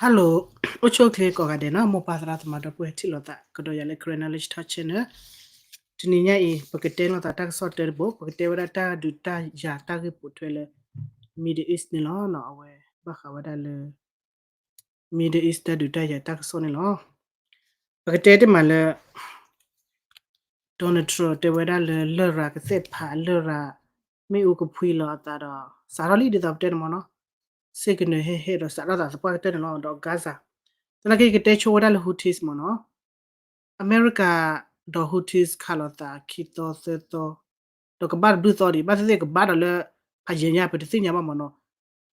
Hello, အိၣ်ဆူၣ်အိၣ်ချ့ကိးဂၤဒဲးနီၤ, မိၢ်ပၢ်သရၣ်သမါဒီပုၢ်ဝဲၢ်ထံၣ်လိာ်သး ကဒီးယၤလၢ Karen Knowledge Talk Channel. တနံၤညါအံၤ ပကတဲလိာ်သးတၢ်ကစီၣ်တၢတဘိ, ပကတဲဝဲဒၣ်တၢ်ဒုးတၢ်ယၤတၢ်ဂ့ၢ်ပိာ်ထွဲလၢ Middle East န့ၣ်လီၤ. အဝဲဘၣ်ဃးဝဲဒၣ်လၢ Middle East တၢ်ဒုးတၢ်ယၤတၢ်ကစီၣ်န့ၣ်လီၤ. ပကတဲတ့ၢ်မးလၢ Donald Trump တဲဝဲဒၣ်လၢ လရာ်ကသ့ၣ်ဖး လရာ်မ့ၣ်အူကဖှံလီၤအသးဒီး စးထီၣ်လံဒ်သိးပတဲန့ၣ်မ့ၢ်နီၤ, စ့ၢ်ကနၢၤဟဲဟဲဒီးစးထီၣ်သးသပှၢ်ကတၢၢ်န့ၣ်လီၤ. ဒီး Gaza သနာ်က့ ယကတဲဆိဝဲဒၣ်လၢ Houthis မ့ၢ်နီၤ, အမဲရကၤဒီး Houthis ခးလိာ်သးခံသီသၢသီ ဒီးကဘၣ်တဘျုးသီဒံး, ဘၣ်သ့ၣ်သ့ၣ်ကဘၣ်ဒီးလၢ ဖးယံၤညါ ပတသ့ၣ်ညါဘၣ်မ့ၢ်နီၤ.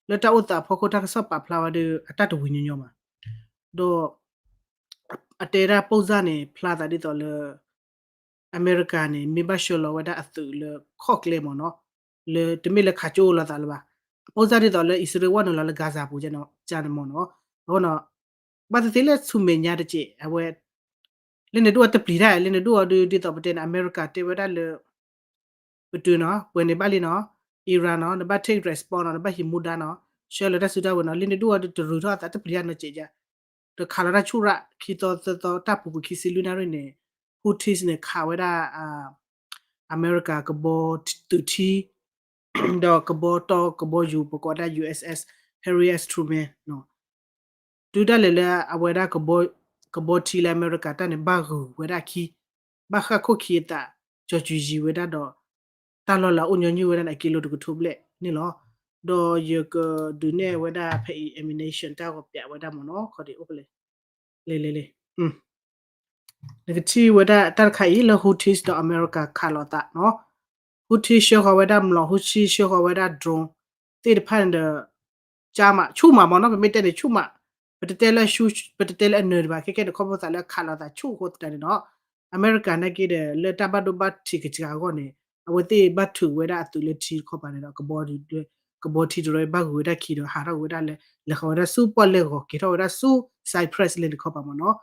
လၢတၢ်အိၣ်သးအဖီခိၣ် တၢ်ကစီၣ်ပာ်ဖျါဝဲဒီး အတၢ်တဝံၤညီညီမး, ဒီး အတဲဒၣ် ပုံစံ န့ၣ် ဖျါသးဒ်သိးလၢ အမဲရကၤန့ၣ် မ့ၢ်ဘၣ်ဆှၢလီၤဝဲဒၣ်အသုးလၢခီၣ်ကျဲမ့ၢ်နီၤ, လၢတမ့ၢ်လၢခးကၠိလိာ်သးလၢၤဘၣ်. အ ပုံစံ ဒ်သိးလၢအံၣ်စရ့လးဝဲနုာ်လီၤလၢ Gaza ပူၤန့ၣ်မ့ၢ်နီၤ. အဃိ ဘၣ်သ့ၣ်သ့ၣ်လၢဆူမဲာ်ညါတက့ၢ် အဝဲ လၢန့ၣ်ဒိၣ်အတပျံၤတၢ် လၢန့ၣ်ဒိၣ်အီၤဒုး ဒ်သိးပတဲန့ၣ် အမဲရကၤတဲဝဲဒၣ်လၢ ပတုာ်နီၤ ပှဲၤန့ၣ်ဘၣ်လံနီၤ, Iran နီၤ နဘၣ် take response နီၤ နဘၣ်ဟံးမူဒါနီၤ ဆှၢလီၤတၢ်စုတၢ်ဝဲၤနီၤ, လၢန့ၣ်ဒိၣ်အီၤဒုးတရုၤထီၣ်အသးတပျံၤတၢ်နီတစဲးယါ, ဒီးခးလီၤတၢ်ဆူၣ်ရၣ် ခံသီသၢသီ တၢ်ပူၤကွံာ်ခံဆံလွံၢ်နၣ်ရံၣ်န့ၣ် Houthis န့ၣ် ခးဝဲဒၣ် အမဲရကၤကဘီသုးထံ ဒီးကဘီတီကဘီယူၤ ပကိးဒၣ် USS Harry S Truman နီၤ တုၤဒၣ်လဲာ်လၢအဝဲဒၣ် ကဘီထံလၢအမဲရကၤတၢ်န့ၣ် ဘၣ်ဂုာ်ဝဲဒၣ်အခံ, ဘၣ်ဃၣ်ခိၣ်ခံအသး ကၠီၤစူၤယံၤဝဲဒၣ်ဒီး တၢ်လီၢ်လၢအအိၣ်ညီနုၢ်ဝဲဒၣ်န့ၣ် အကံလိတကထိဘျဲၣ်န့ၣ်လီၤ. ဒီးယကဒုးနဲၣ်ဝဲဒၣ်ဖဲအံၤ ammunition တၢ်ဂီၤပၠးဝဲဒၣ်မ့ၢ်နီၤ ခီဒံးအိၣ်ဖဲလဲၣ် လဲၣ်လဲၣ်လဲၣ် နကထံၣ်ဝဲဒၣ်တၢ်တခါအံၤလၢ Houthis ဒီးအမဲရကၤခးလိာ်သးနီၤ, Houthis ဆှၢဃီၤဝဲဒၣ်မျိာ် Houthis ဆှၢဃီၤဝဲဒၣ် drone သ့ၣ်တဖၣ်န့ၣ်ဒီး ကၠါမး ဆူၣ်မးမ့ၢ်နီၤ ပမ့ၢ်တဲန့ၣ် ဆူၣ်မး, ပတတဲလၢ ပတတဲလၢအနၢၤဒံးဘၣ် ခဲခဲန့ၣ် ခီဖျိသးလၢခးလိာ်သးဆူၣ်အဃိသတးန့ၣ်ဒီး အမဲရကၤနာ်က့ဒီး လၢတၢ်ဘၣ်ဒိဘၣ်ထံးကစှၤအဂီၢ်န့ၣ် အဝဲသ့ၣ်ဘၣ်ထုးဝဲဒၣ်အသုးလၢထံတခီပၤန့ၣ်ဒီး ကဘီထံတရၢဘၣ်ဂုာ်ဝဲဒၣ်ခံဒီး ဟးထီၣ်ဝဲဒၣ်လၢ လဲၤဃီၤဝဲဒၣ်ဆူပီၣ်လဲၣ်ဂီၤ က့ၤထီၣ်ဝဲဒၣ်ဆူ Cyprus လဲၣ်တခီပၤမ့ၢ်နီၤ,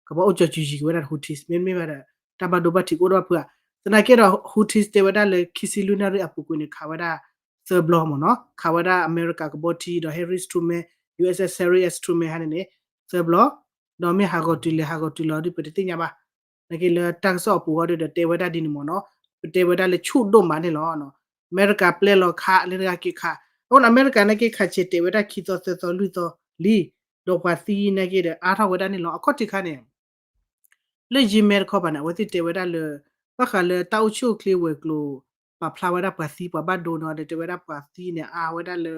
ကဘီအိၣ်ကၠီၤစူၤယံၤက့ၤဝဲဒၣ် Houthis မ့တမ့ၢ်ဘၣ်ဒီး တၢ်ဘၣ်ဒိဘၣ်ထံးကအိၣ်ဒၣ်ဖုဧါ. သနာ်က့ဒီး Houthis တဲဝဲဒၣ်လၢခံဆံလွံၢ်နၣ်ရံၣ်အပူၤကွံာ်န့ၣ် ခးဝဲဒၣ်သၢဘျီမ့ၢ်နီၤ, ခးဝဲဒၣ်အမဲရကၤကဘီထံဒီး Harry Truman, USS Harry S Truman ဟါန့ၣ်န့ၣ် သၢဘျီ, ဒီးမ့ၢ်ဟးဂီၤတုၤလဲၣ် ဟးဂီၤတုၤလီၤဒ်ပတသ့ၣ်ညါဘၣ်. သနာ်က့လၢတၢ်ကစီၣ်အပူၤဃီဒီးတဲဝဲဒၣ်ဒ်န့ၣ်မ့ၢ်နီၤ, ပတဲဝဲဒၣ်လၢဆူၣ်ဒိၣ်မးန့ၣ်လီၤ. အမဲရကၤပျဲလီၤခးလၢတဂၤက့ၤခး, အဃိန့ၣ် အမဲရကၤနာ်က့ခးဆဲးတဲာ်ဝဲဒၣ်ခံသီသၢသီလွံၢ်သီလံ, ဒီးပှၤသံနာ်က့ဒီးအါထီၣ်ဝဲဒၣ်န့ၣ်လီၤ. အခီၣ်ထံးခါန့ၣ် လၢယံမဲတခီပၤန့ၣ် အဝဲသ့ၣ်တဲဝဲဒၣ်လၢ ဘၣ်ဃးလၢတၢ်အိၣ်ဆူၣ်အိၣ်ချ့ဝဲၤကျိၤ ပာ်ဖျါဝဲဒၣ်ပှၤသံပှၤဘၣ်ဒိန့ၣ်ဒီး တဲဝဲဒၣ်ပှၤသံန့ၣ် အါဝဲဒၣ်လၢ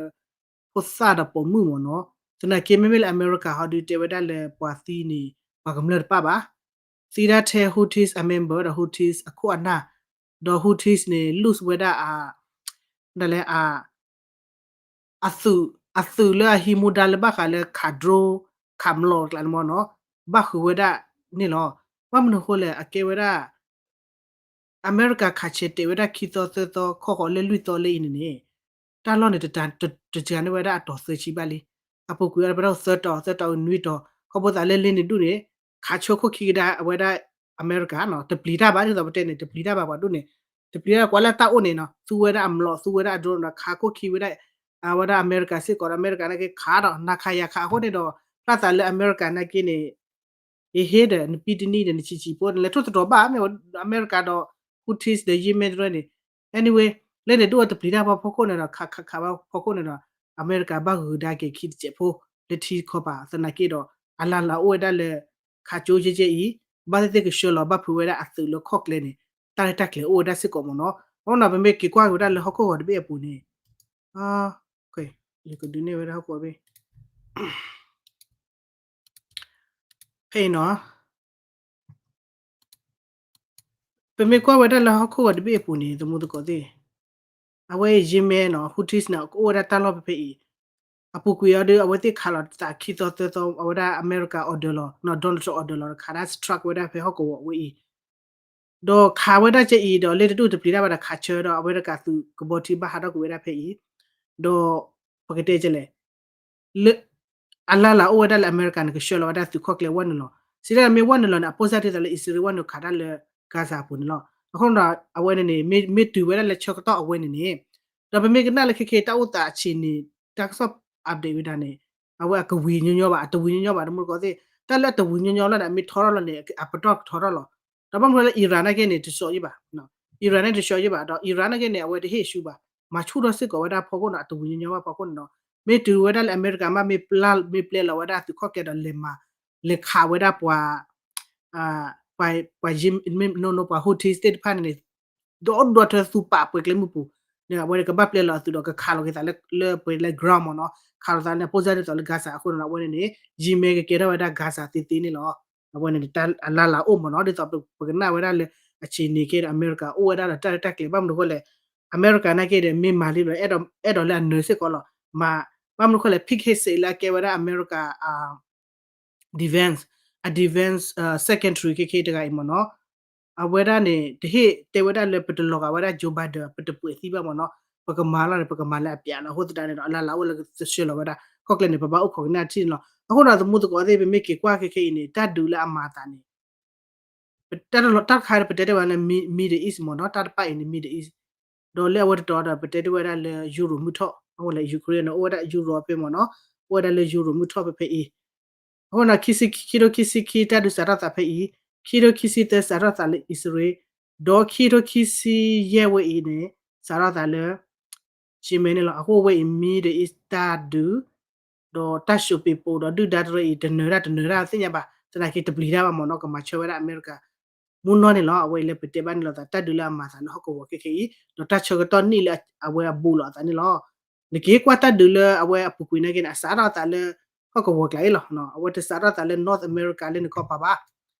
ဖိသၣ်ဒီးပိာ်မုၣ်မ့ၢ်နီၤ. သနာ်က့မ့မ့ၢ်လၢအမဲရကၤဟီဒုးတဲဝဲဒၣ်လၢပှၤသံန့ၣ် ပှၤကမျၢၢ်တပၣ်ဘၣ်. သံဒၣ်ထဲ Houthis အ member ဒီး Houthis အခိၣ်အနၢ်, ဒီး Houthis န့ၣ် lose ဝဲဒၣ်အ ဒ်လဲၣ် အ အသုး အသုးလၢအဟံးမူဒါလၢဘၣ်ဃးလၢခး drone ခးမျိာ်ကျါန့ၣ်မ့ၢ်နီၤ, ဘၣ်ဃုာ်ဝဲဒၣ်န့ၣ်လီၤ. ဘၣ်မနုၤအဃိလဲၣ် အကဲဝဲဒၣ် အမဲရကၤခးဆဲးတဲာ်ဝဲဒၣ်ခံသီသၢသီ ခီဃီၤလၢလွံၢ်သီလၢအံၤန့ၣ်န့ၣ် တၢ်လီၢ်န့ၣ် တတၤန့ၢ်ဝဲဒၣ်အတီၤသၢဆံဘၣ်လံ. အပူၤကွံာ်အီၤပဒၣ်သၢတီၤ သၢတီၤနွံတီၤ ခီဖျိသးလၢလ့န့ၣ်ဒူၣ်န့ၣ် ခးဆိခိၣ်ခံကဒါအဝဲဒၣ်အမဲရကၤနီၤ, တပျံၤတၢ်ဘၣ် ဒ်သိးပတဲန့ၣ် တပျံၤတၢ်ဘၣ်ပှၤဒူၣ်န့ၣ်, တပျံၤတၢ်ကွၢ်လၢတၢ်အိၣ်န့ၣ်နီၤ, သူဝဲဒၣ်အမျိာ် သူဝဲဒၣ် drone ဒီး ခးခိၣ်ခံဝဲဒၣ် အဝဲဒၣ်အမဲရကၤစ့ၢ်ကီးဒီး အမဲရကၤနာ်က့ခးဒီး နၤခးယၤခးအဃိန့ၣ်ဒီး ဖျါသးလၢအမဲရကၤနာ်က့န့ၣ် ယဟ့ၣ်ဒီး နပံတနံၣ်ဒီး နဆံးဆံးဖိ နလဲၤထိၣ်သတြီၤဘၣ် မ့ၢ်အမဲရကၤဒီး Houthis ဒီး Yemen တရၢန့ၣ်, anyway လၢန့ၣ်ဒိၣ်အတပျံၤတၢ်ဘၣ်ဖီခိၣ်န့ၣ်ဒီး ခးခးခးဘၣ်ဖီခိၣ်န့ၣ်ဒီး အမဲရကၤဘၣ်ဂုာ်ဒါက့ၤခံတစဲးဖိ လၢထံတခီပၤ သနာ်က့ဒီး အလၢ်လၢ်အိၣ်ဝဲဒၣ်လၢ ခးကၠိကဲကဲအံၤ ဘၣ်သ့ၣ်သ့ၣ်ကဆှၢလီၤဘၣ်ဖုးဝဲဒၣ်အသုးလၢခီၣ်ကျဲန့ၣ် တၢ်ရဲၣ်တၢ်ကျဲၤအိၣ်ဝဲဒၣ်စ့ၢ်ကီးမ့ၢ်နီၤ. အဃိန့ၣ် ပမ့ၢ်က့ၤကွၢ်က့ၤဝဲဒၣ်လၢဟီၣ်ခိၣ်ဂီၤတဘ့ၣ်အပူၤန့ၣ် ယကဒုးနဲၣ်ဝဲဒၣ်ဟီၣ်ခိၣ်ဘ့ၣ် ဖဲအံၤနီၤ ပမ့ၢ်ကွၢ်ဝဲဒၣ်လၢဟီၣ်ခိၣ်ဂီၤတဘ့ၣ်အပူၤန့ၣ် သမူသကိးသ့ၣ်, အဝဲ Yemen နီၤ Houthis န့ၣ် ကအိၣ်ဝဲဒၣ်တၢ်လီၢ်ဖဲဖဲအံၤ, အပူၤကွံာ်အီၤဒီး အဝဲသ့ၣ်ခးလီၤသးခံသီသၢသီ အဝဲဒၣ်အမဲရကၤ order လီၤ Donald Trump order လီၤ ခးဒၣ် strike ဝဲဒၣ်ဖဲဟီၣ်ကဝီၤဝဲအံၤ ဒီးခးဝဲဒၣ်ကဲအံၤဒီး လ့တဒူၣ်တပျံၤတၢ်ဘၣ်ဒီးခးဆၢဒီး အဝဲတကးသုးကဘီထံဘၣ်ဟးထီၣ်ကွံာ်ဝဲဒၣ်ဖဲအံၤ, ဒီးပကတဲကလဲၣ် လၢ အလၢ်လၢ်အိၣ်ဝဲဒၣ်လၢအမဲရကၤန့ၣ် ကဆှၢလီၤဝဲဒၣ်သုးခီၣ်ကျဲဝဲနုာ်လီၤ. စံးဒၣ်မ့ၢ်ဝဲနုာ်လီၤန့ၣ် အပိၢ်စၢ်ဒ်သိးလၢအံၣ်စရ့လးဝဲနုာ်ခးတၢ်လၢ Gaza အပူၤန့ၣ်လီၤ. အဃိဒီး အဝဲန့ၣ်န့ၣ် မ့ၢ်တုၤဝဲဒၣ်လၢဆၢကတီၢ်အဝဲန့ၣ်န့ၣ်, ဒီးပမ့ၢ်ကနၣ်လၢခဲခဲတၢ်အိၣ်သးအဆံးန့ၣ် တၢ်ကစီၣ် update ဝဲဒၣ်န့ၣ် အဝဲအကဝံၤညီညီဘၣ် အတဝံၤညီညီဘၣ် တမူတကိးသ့ၣ် တၢ်လၢအတဝံၤညီညီလီၤန့ၣ် အမ့ၢ်ထီထီၣ်လီၤန့ၣ် အပတီၢ်ကထီထီၣ်လီၤ. ဒီးဘၣ်မနုၤလၢ Iran နာ်က့န့ၣ် တဆှီယံၣ်ဘၣ် Iran န့ၣ်တဆှီယံၣ်ဘၣ် ဒီး Iran နာ်က့န့ၣ် အဝဲတဟ့ၣ်ဆူဘၣ် မၤဆူၣ်ထီၣ်စ့ၢ်ကီးဝဲဒၣ်ဖီခိၣ်နီၤ အတဝံၤညီညီဘၣ်ဖီခိၣ်န့ၣ်နီၤ မ့ၢ်တုၤဝဲဒၣ်လၢအမဲရကၤမး မ့ၢ်ပျဲလီၤဝဲဒၣ်သုးခီၣ်ကဲဒီးလဲၤမၤ လဲၤခးဝဲဒၣ်ပှၤ ပှၤ ပှၤ ပှၤ Houthis သ့ၣ်တဖၣ်န့ၣ်န့ၣ် ဒီဒူၣ်ဒီထၢသူပာ်ပှဲၤကျဲမုၢ်ပူၤန့ၣ် အဝဲကဘၣ်ပျဲလီၤအသုးဒီးကခးလီၤက့ၤသးလၢ လၢပှဲၤလၢ ground မ့ၢ်နီၤ ခးလီၤသးလၢဖိစၢ်ဒ်သိးလၢ Gaza အဃိန့ၣ် အဝဲန့ၣ်န့ၣ် ယံာ်မ့ၢ်ကကဲထီၣ်ဝဲဒၣ် Gaza သ့သ့န့ၣ်လီၤ. အဝဲန့ၣ် အလၢ်လၢ်အိၣ်မ့ၢ်နီၤ ဒ်သိးပကနၣ်ဝဲဒၣ်လၢ အဆံးန့ၣ်က့ဒီး အမဲရကၤအိၣ်ဝဲဒၣ်ဒီးတၢ်ရဲၣ်တၢ်ကျဲၤ ဘၣ်မနုၤအဃိလဲၣ် အမဲရကၤနာ်က့ဒီး မ့ၢ်မၤလံဒီး အဲၣ်ဒိးလၢအနၢၤစ့ၢ်ကီးလီၤ. မၤ ဘၣ်မနုၤအဃိလဲၣ် Pete Hegseth လၢအကဲဝဲဒၣ်အမဲရကၤ defense အ defense secretary ခဲခဲတဂၤအံၤမ့ၢ်နီၤ အဝဲဒၣ်န့ၣ် တဟ့ၣ်တဲဝဲဒၣ်လၢပတလီၤဂာ်ဝဲဒၣ် Joe Biden ပတပှဲၤသံဘၣ်မ့ၢ်နီၤ ပကမၤလီၤန့ၣ် ပကမၤလၢအပျးလီၤ အဃိသတးန့ၣ်ဒီး အလၢ်လၢ်အိၣ်လၢကဆှၢလီၤဝဲဒၣ် ခီၣ်ကျဲန့ၣ် ပဘၣ်အိၣ်ခိးကနၣ်ထံၣ်န့ၣ်လီၤ. အဃိဒီးသမူသကိးသ့ၣ် ပမ့ၢ်က့ၤကွၢ်ခဲခဲအံၤန့ၣ် တၢ်ဒုးလၢအမၤအသးန့ၣ် တၢ်တခါပတဲတ့ၢ်ဝဲလၢ Middle East မ့ၢ်နီၤ တၢ်တပၣ်အံၤန့ၣ် Middle East ဒီးလၢအဝဲတတီၤဒီး ပတဲတ့ၢ်ဝဲဒၣ်လၢ Europe မုၢ်ထီၣ် အဝဲလၢ Ukraine န့ၣ် အိၣ်ဝဲဒၣ် Europe ဖဲမ့ၢ်နီၤ အိၣ်ဝဲဒၣ်လၢ Europe မုၢ်ထီၣ်ဖဲဖဲအံၤ အဃိန့ၣ် ခံဆံ ခံထိခံဆံခံ တၢ်ဒုးစးထီၣ်သးဖဲအံၤ ခံထိခံဆံသၢ စးထီၣ်သးလၢအံၣ်စရ့လး ဒီးခံထိခံဆံယဲၢ်ဝဲအံၤန့ၣ် စးထီၣ်သးလၢ Yemen န့ၣ်လီၤ. အဃိဝဲအံၤ Middle East တၢ်ဒုး ဒီးတၢ်ၡိၤပ့ၤပိာ်ဒီးဒုၣ်ဒါတရၢအံၤ တနၢၤတၢ်တနၢၤတၢ်သ့ၣ်ညါဘၣ် သနာ်က့တပျံၤတၢ်ဘၣ်မ့ၢ်နီၤ ကမၤဆၢဝဲဒၣ်အမဲရကၤ မူနီၢ်န့ၣ်လီၤ. အဝဲအံၤလၢပတဲဘၣ်န့ၣ်လိာ်သး တၢ်ဒုးလၢအမၤသးလၢဟီၣ်ကဝီၤခဲခဲအံၤ ဒီးတၢ်ဆၢကတီၢ်နံၣ်လၢအဝဲအဘူးလိာ်အသးန့ၣ်လီၤ. နက့ၤကွၢ်တၢ်ဒုးလၢအဝဲအပူၤကွံာ်နာ်က့န့ၣ် အစးထီၣ်အသးလၢ ဟီၣ်ကဝီၤကျါအံၤလီၤ. အဝဲတစးထီၣ်သးလၢ North America လၢနကီၢ်ပၤဘၣ်.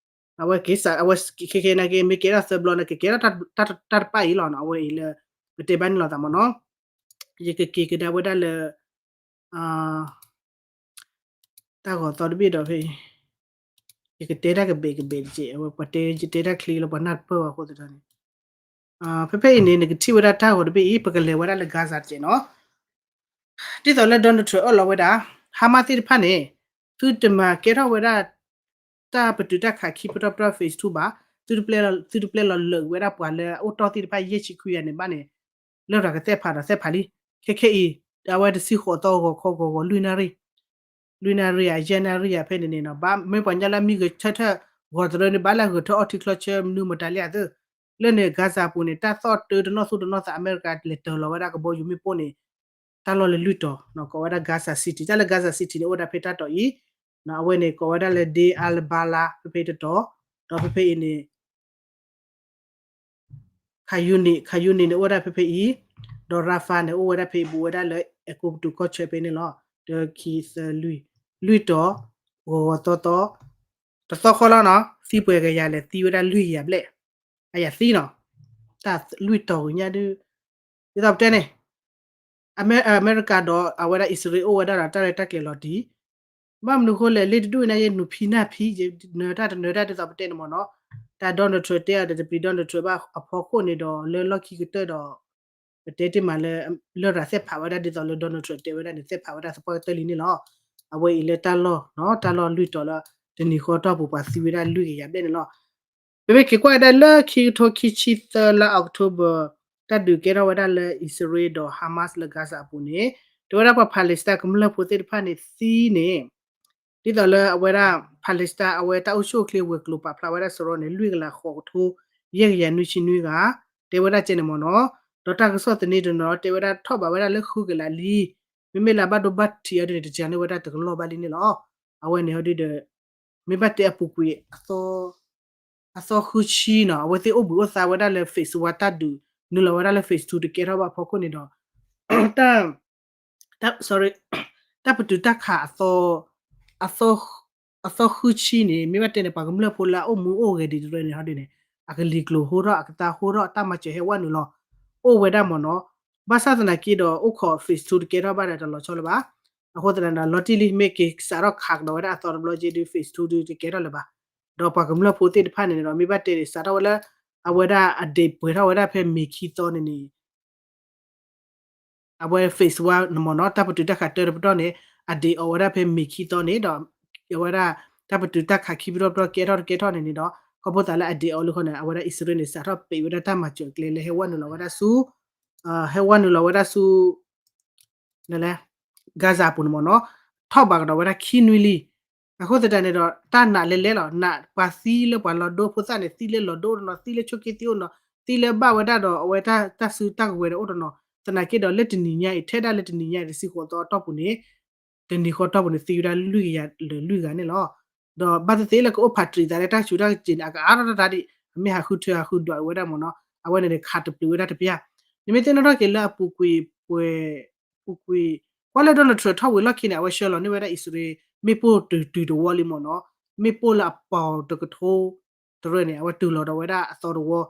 အဝဲက့ၤစး အဝဲခဲခဲနာ်က့ မ့ၢ်ကဲထီၣ်သၢဘျီန့ၣ် ကကဲထီၣ်တၢ်တပၣ်အံၤလီၤ. အဝဲအံၤလၢ ပတဲဘၣ်န့ၣ်လိာ်သးမ့ၢ်နီၤ ယကက့ၤကဒါဝဲဒၣ်လၢ တၢ်ဂီၤသီတဘ့ၣ်ဒီးဖဲအံၤ ယကတဲတၢ်ကဘဲးကဘဲးတက့ၢ် အဝဲပှၤတဲယတဲတၢ်ချ့လၢပှၤနၢ်တပၢၢ်ဘၣ်အဃိသတးန့ၣ် ဖဲဖဲအံၤန့ၣ် နကထံၣ်ဝဲဒၣ်တၢ်ဂီၤတဘ့ၣ်အံၤ ပကလဲၤဝဲဒၣ်လၢ Gaza တက့ၢ်နီၤ ဒ်သိးလၢ Donald Trump အၢၣ်လီၤဝဲဒၣ် Hamas သ့ၣ်တဖၣ်န့ၣ် သုတမၤကဲထီၣ်ဝဲဒၣ် တၢ်ပတုာ်တၢ်ခးခံပတီၢ်ပတီၢ် phase two ဘၣ်, သုတပျဲလီၤလၢာ်ဝဲဒၣ်ပှၤလၢအအိၣ်တီၢ်သ့ၣ်တဖၣ်ယဲၢ်ဆံခွံဂၤန့ၣ်ဘၣ်န့ၣ် လရာ်ကသဲၣ်ဖးဒီးသဲၣ်ဖးလံ. ခဲခဲအံၤ အဝဲတဆံဃိးသီဂီၤခီဂီၤဂီၤလွံၢ်နၣ်ရံၣ် လွံၢ်နၣ်ရံၣ်ဧါ ယဲၢ်နၣ်ရံၣ်ဧါ ဖဲန့ၣ်န့ၣ်နီၤ ဘၣ်မ့ၢ်ပှၤကညီလၢအမံဂဲၤဆၢထၢၣ်ဂီၤတရၢန့ၣ် ဘၣ်လၢဂဲၤထၢၣ်အီထံချီဆၢမနုၤမတၤလံဧါသ့ၣ်. လၢန့ၣ် Gaza ပူၤန့ၣ် တၢ်သီၣ်တၢတနီၣ်သူၣ်တနီၣ်သး အမဲရကၤလဲၤတၢၤလီၤဝဲဒၣ်ကဘီယူၤမ့ၣ်ပိၢ်န့ၣ် တၢ်လီၢ်လၢလွံၢ်တီၤ ကိးဝဲဒၣ် Gaza City တၢ်လၢ Gaza City န့ၣ် အိၣ်ဝဲဒၣ်ဖဲတၢ်တီၤအံၤ အဝဲန့ၣ် ကိးဝဲဒၣ်လၢ Deir al-Balah ဖဲဖဲတတီၤ ဒီးဖဲဖဲအံၤန့ၣ် Khan Younis, Khan Younis န့ၣ် အိၣ်ဝဲဒၣ်ဖဲဖဲအံၤ, ဒီး Rafah န့ၣ် အိၣ်ဝဲဒၣ်ဖဲအံၤ ဘူးဝဲဒၣ်လၢအဲၤကူပတူးကီၢ်ဆၢဖဲန့ၣ်လီၤ. တၢ ခံ သၢ လွံၢ်, လွံၢ်တီၤ, ဂီၤဂီၤသီသီ, တသီဃီလီၤနီၤ, သံပှဲၤကယၤလဲၣ်, သံဝဲဒၣ်လွံၢ်ကယၤဘျဲၣ်, အယၤသံနီၤ, တၢ်လွံၢ်တီၤကညါဒုး ဒ်သိးပတဲန့ၣ် အမဲရကၤဒီးအဝဲဒၣ်အံၣ်စရ့လးအိၣ်ဝဲဒၣ်ဒီးတၢ်ရဲၣ်တၢ်ကျဲၤလီၤတံၢ်, ဘၣ်မနုၤအဃိလဲၣ် လ့ၣ်တဒူၣ်အံၤန့ၣ် နုာ်ဖံနၢ်ဖံ, နၢၤတၢ်တနၢၤတၢ် ဒ်သိးပတဲန့ၣ်မ့ၢ်နီၤ, တၢ် Donald Trump တဲအီၤဒီးတပျံၤ Donald Trump ဘၣ်အဖီခိၣ်န့ၣ်ဒီး လၢလီၢ်ခံကတၢၢ်ဒီး ပတဲတ့ၢ်မးလၢ လရာ်သဲၣ်ဖးဝဲဒၣ်ဒ်သိးလၢ Donald Trump တဲဝဲဒၣ်န့ၣ် သဲၣ်ဖးဝဲဒၣ်သပှၢ်ကတၢၢ်လံန့ၣ်လီၤ. အဝဲအံၤလၢတၢ်လီၢ်နီၤ တၢ်လီၢ်လွံၢ်တီၤလၢ တနံၤဃီတီၢ်ပူၤပှၤသံဝဲဒၣ်လွံၢ်ကယၤဘျဲၣ်န့ၣ်လီၤ. ပမ့ၢ်က့ၤကွၢ်ဝဲဒၣ်လၢခံကထိခံဆံသၢလါ October တၢ်ဒုးကဲထီၣ်ဝဲဒၣ်လၢအံၣ်စရ့လးဒီး Hamas လၢ Gaza အပူၤန့ၣ် တဲဝဲဒၣ်ပှၤ Palestine ကမျၢၢ်ဖိသ့ၣ်တဖၣ်န့ၣ်သံန့ၣ် ဒ်သိးလၢအဝဲဒၣ် Palestine အဝဲတၢ်အိၣ်ဆူၣ်အိၣ်ချ့ဝဲၤကျိၤပာ်ဖျါဝဲဒၣ်စရီန့ၣ် လွံၢ်ကလးဃိးကထိ ယဲၢ်ကယၤနွံဆံနွံဂၤ တဲဝဲဒၣ်ကဲန့ၣ်မ့ၢ်နီၤ, ဒီးတၢ်ကစီၣ်သန့တနီၤတဲဝဲဒၣ်ထီၣ်ဘးဝဲဒၣ်လၢဃုကလးလံ, မ့မ့ၢ်လၢအဘၣ်ဒိဘၣ်ထံးအီၤဒ်န့ၣ် တကန့ၢ်ဝဲဒၣ်တကလီၢ်ဘၣ်လံန့ၣ်လီၤ. အဝဲန့ၣ်ဟီဒုဒီး မ့ၢ်ဘၣ်တဲအပူၤကွံာ် အသီဃုဆံနီၤ အဝဲသ့ၣ်အိၣ်ဘှံးအိၣ်သါဝဲဒၣ်လၢ phase one တၢ်ဒုး နုာ်လီၤဝဲဒၣ်လၢ phase two တကဲထီၣ်ဘၣ်အဖီခိၣ်န့ၣ်ဒီး တၢ် တၢ် sorry တၢ်ပတုာ်တၢ်ခးအသီ အသီဃုဆံန့ၣ် မ့ၢ်ဘၣ်တဲန့ၣ် ပှၤကမျၢၢ်ဖိလၢအအိၣ်မူအိၣ်ဂဲၤဒံးတရၢန့ၣ် ဟီဒ်န့ၣ် အကလံၤကျိၤဟိထီၣ် အကသါဟိထီၣ် တၢ်မၤစၢၤဟဲဝဲနုာ်လီၤ အိၣ်ဝဲဒၣ်မ့ၢ်နီၤ, ဘၣ်ဆၣ်သနာ်က့ဒီး အိၣ်ခိး phase two တကဲထီၣ်ဘၣ်ဒီးတလီၤဆီလၢၤဘၣ်. အဃိသတးဒီး လီၤတံၢ်လံ မ့ၢ်က့ၤစးထီၣ်ခးကဒီးဝဲဒၣ်အသီတဘျီက့ဒုး phase two ဒုးတကဲထီၣ်လၢၤဘၣ်. ဒီးပှၤကမျၢၢ်ဖိသ့ၣ်တဖၣ်န့ၣ်ဒီး မ့ၢ်ဘၣ်တဲန့ၣ် စးထီၣ်ဝဲလၢ အဝဲဒၣ်အဒ့ၣ်ပှဲၤထီၣ်ဝဲဒၣ်ဖဲမ့ၤခံသီန့ၣ်န့ၣ် အဝဲ phase one န့ၣ်မ့ၢ်နီၤ တၢ်ပတုာ်တၢ်ခးတၢတပတီၢ်န့ၣ် အဒ့ၣ်အီၤဝဲဒၣ်ဖဲမ့ၤခံသီန့ၣ်ဒီး အဝဲဒၣ် တၢ်ပတုာ်တၢ်ခးခံပတီၢ်ပတီၢ်ကဲထီၣ်တကဲထီၣ်န့ၣ်န့ၣ်ဒီး ခီဖျိသးလၢအဒ့ၣ်အီၤလၢခီန့ၣ် အဝဲဒၣ်အံၣ်စရ့လးန့ၣ် စးထီၣ်ပံးဝဲဒၣ်တၢ်မၤစၢၤအကျဲလၢဟဲဝဲနုာ်လီၤဝဲဒၣ်ဆူ ဟဲဝဲနုာ်လီၤဝဲဒၣ်ဆူ Gaza အပူၤန့ၣ်မ့ၢ်နီၤ. ထီၣ်ဘးကဒီးဝဲဒၣ်ခံနွံလံ. အဃိသတးန့ၣ်ဒီး တၢ်နာ်လဲၤလဲၤလီၤ. နာ်ပှၤသံလၢပှၤလီၤဒိဖိသၣ်န့ၣ် သံလၢလီၤဒိတနီၤ, သံလၢဆိးက့သံအိၣ်နီၤ, သံလၢဘၣ်ဝဲဒၣ်ဒီးအဝဲတၢ်စုတၢ်ကဝဲၤန့ၣ်အိၣ်တနီၤ. သနာ်က့ဒီး လၢတနံၤညါအံၤ ထဲဒၣ်လၢတနံၤညါအံၤ တဆံဃိးသီအတီၢ်ပူၤန့ၣ် တနံၤဃီတီၢ်ပူၤန့ၣ် သံဝဲဒၣ်လွံၢ်ကယၤလၢာ်လွံၢ်ဂၤန့ၣ်လီၤ. ဒီးဘၣ်သ့ၣ်သ့ၣ်လၢကအိၣ်ဖးတရံးသးလၢတၢ်ဆူးတၢ်ကစ့ၤန့ၣ် အကအါထီၣ်တၢ်ဒံး အမ့ၢ်ဟးဃုထၢဟးဃုဒွးဝဲဒၣ်မ့ၢ်နီၤ, အဝဲန့ၣ်န့ၣ် ခးတပျုာ်ဝဲဒၣ်တပျၢ်. နမ့ၢ်သ့ၣ်နီၣ်ထီၣ်က့ၤလၢအပူၤကွံာ်ပှဲၤ ပူၤကွံာ် ကွၢ်လၢ Donald Trump ထီၣ်ဝံၤလီၢ်ခံန့ၣ် အဝဲဆှၢလီၤန့ၢ်ဝဲဒၣ်အံၣ်စရ့လး မ့ၣ်ပိၢ်တုၤတုၤတဝီလံမ့ၢ်နီၤ, မ့ၣ်ပိၢ်လၢအပီၤတကထိတရၢန့ၣ် အဝဲတုၤလီၤဒီးဝဲဒၣ်အသီတဝီ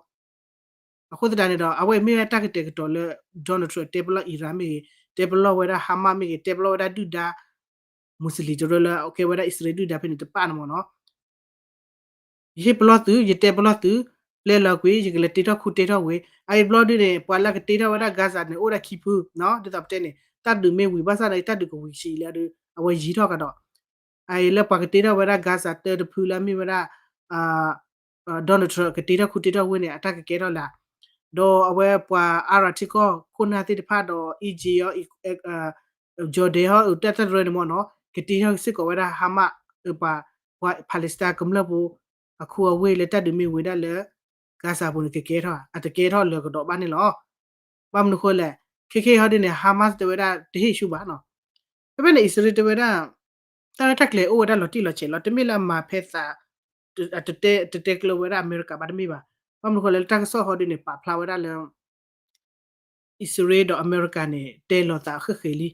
အဃိသတးန့ၣ်ဒီး အဝဲမ့ၢ်ဝဲတၢ်ကတဲာ်ကတီၤလၢ Donald Trump တဲပလီၢ် Iran မ့ၢ်ဂ့ၤ, တဲပလီၢ်ဝဲဒၣ် Hamas မ့ၢ်ဂ့ၤ, တဲပလီၢ်ဝဲဒၣ်ဒုၣ်ဒါ Muslim တရၢလၢအကဲဝဲဒၣ်အံၣ်စရ့လးဒုၣ်ဒါဖဲန့ၣ်တဖၣ်န့ၣ်မ့ၢ်နီၤ, ယဟ့ၣ်ပလီၢ်သု, ယတဲပလီၢ်သု, ပျဲလီၤကွံာ် ယကလဲၤတ့ထီၣ်ခူတ့ထီၣ်ဝ့ၢ်. အအံၤဘျီဒုန့ၣ် ပှၤလၢကတ့ထီၣ်ဝဲဒၣ် Gaza န့ၣ် အိၣ်ဒၣ်ခံဖု, ဒ်သိးပတဲန့ၣ် တၢ်ဒုးမ့ၢ်ဝံၤဘၣ်ဆၣ်ဒီး တၢ်ဒုးကဝံၤဆံးလံဒီး အဝဲယံၤထီၣ်ကဒီး အအံၤလၢပှၤကတ့ထီၣ်ဝဲဒၣ် Gaza တၢတဖုလၢအမ့ၢ်ဝဲဒၣ် Donald Trump ကတ့ထီၣ်ခူတ့ထီၣ်ဝ့ၢ်န့ၣ် အတၢ်ကကဲထီၣ်လၢ ဒီးအဝဲပှၤအါရၤထံကီၢ်ခိၣ်နၢ်သ့ၣ်တဖၣ်ဒီး Egypt အီၤ Jordan ဟီ တၢ်တရၢန့ၣ်မ့ၢ်နီၤ ကတ့ထီၣ်စ့ၢ်ကီးဝဲဒၣ် Hamas ပှၤ ပှၤ Palestine ကမျၢၢ်ဖိ အခူအဝ့ၢ်လၢတၢ်ဒုးမ့ၢ်ဝံၤဒၣ်လၢ Gaza ပူၤန့ၣ် ကကဲထီၣ် အတကဲထီၣ်လၢၤကဒီးဘၣ်န့ၣ်လီၤ. ဘၣ်မနုၤဃိလဲၣ် ခဲခဲအံၤဟီဒ်န့ၣ် Hamas တဲဝဲဒၣ်တဟ့ၣ်ဆူၣ်ဘၣ်နီၤ. ဖဲဖဲန့ၣ် အံၣ်စရ့လးတဲဝဲဒၣ် တၢ်ရဲၣ်တၢ်ကျဲၤအိၣ်ဝဲဒၣ်လီၤတံၢ်လီၤဆဲးလီၤ. တမ့ၢ်လၢအမၤဖဲသး တတဲ တတဲကျၢၤဝဲဒၣ်အမဲရကၤဘၣ်တမ့ၢ်ဘၣ်. ဘၣ်မနုၤဃိလဲၣ် လၢတၢ်ကစီၣ်ဟီဒ်န့ၣ် ပာ်ဖျါဝဲဒၣ်လၢ အံၣ်စရ့လးဒီးအမဲရကၤန့ၣ် တဲလီၤသးဃဲးဃဲးလံ.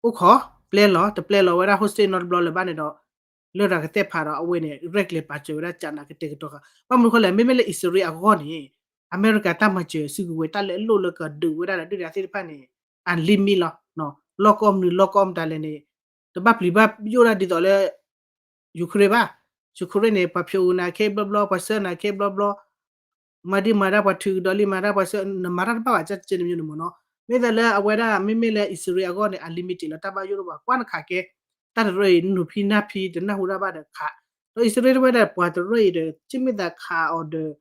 အိၣ်ခိး ပျဲလီၤ တပျဲလီၤဝဲဒၣ် hostage နီတဘျီလၢၤဘၣ်န့ၣ်ဒီး လရာ်ကသ့ၣ်ဖးဒီးအဝဲန့ၣ် ရဲၣ်ကျဲၤပာ်စၢၤဝဲဒၣ်ကနးကတဲာ်ကတီၤဃာ်. ဘၣ်မနုၤဃိလဲၣ် မ့မ့ၢ်လၢအံၣ်စရ့လးအဂီၢ်န့ၣ် အမဲရကၤတၢ်မၤစၢၤစုကဝဲၤ တၢ်လၢအလိၣ်လၢကဒုးဝဲဒၣ်ဒီးဒုၣ်ဒါသ့ၣ်တဖၣ်န့ၣ် အ limit လီၤ. လီၢ်ကီၢ်မနုၤလီၢ်ကီၢ်မတၤလဲၣ်န့ၣ် တဘၣ်ပျံၤဘၣ်ယိၣ်ဒၣ်ဒ်သိးလၢ Ukraine ဘၣ်. Ukraine န့ၣ် ပှၤဖျိးနၤခဲဘျီဘျီ ပှၤဆှၢနၤခဲဘျီဘျီ မၤဒံးမၤဒၣ်ပှၤထုးကဒီးလံ မၤဒၣ်ပှၤဆှၢ နမၤတၢ်တဘၣ်ဘၣ် ကန့ၣ်မ့ၢ်နီၤ. မ့ၢ်သးလၢအဝဲဒၣ် မ့မ့ၢ်လၢအံၣ်စရ့လးအဂီၢ်န့ၣ် အ limit လီၤ တၢ်ဘၣ်ယိၣ်ဒိၣ်ဘၣ် ကွၢ်နခးကဲ တၢ်တရၢအံၤ နူၤဖံနၢ်ဖံ တနၢ်ဟူတၢ်ဘၣ်ဒီးခး ဒီးအံၣ်စရ့လးတဝဲဒၣ်ပှၤတရၢအံၤဒီး ကမ့ၢ်သးခးအီၤဒီး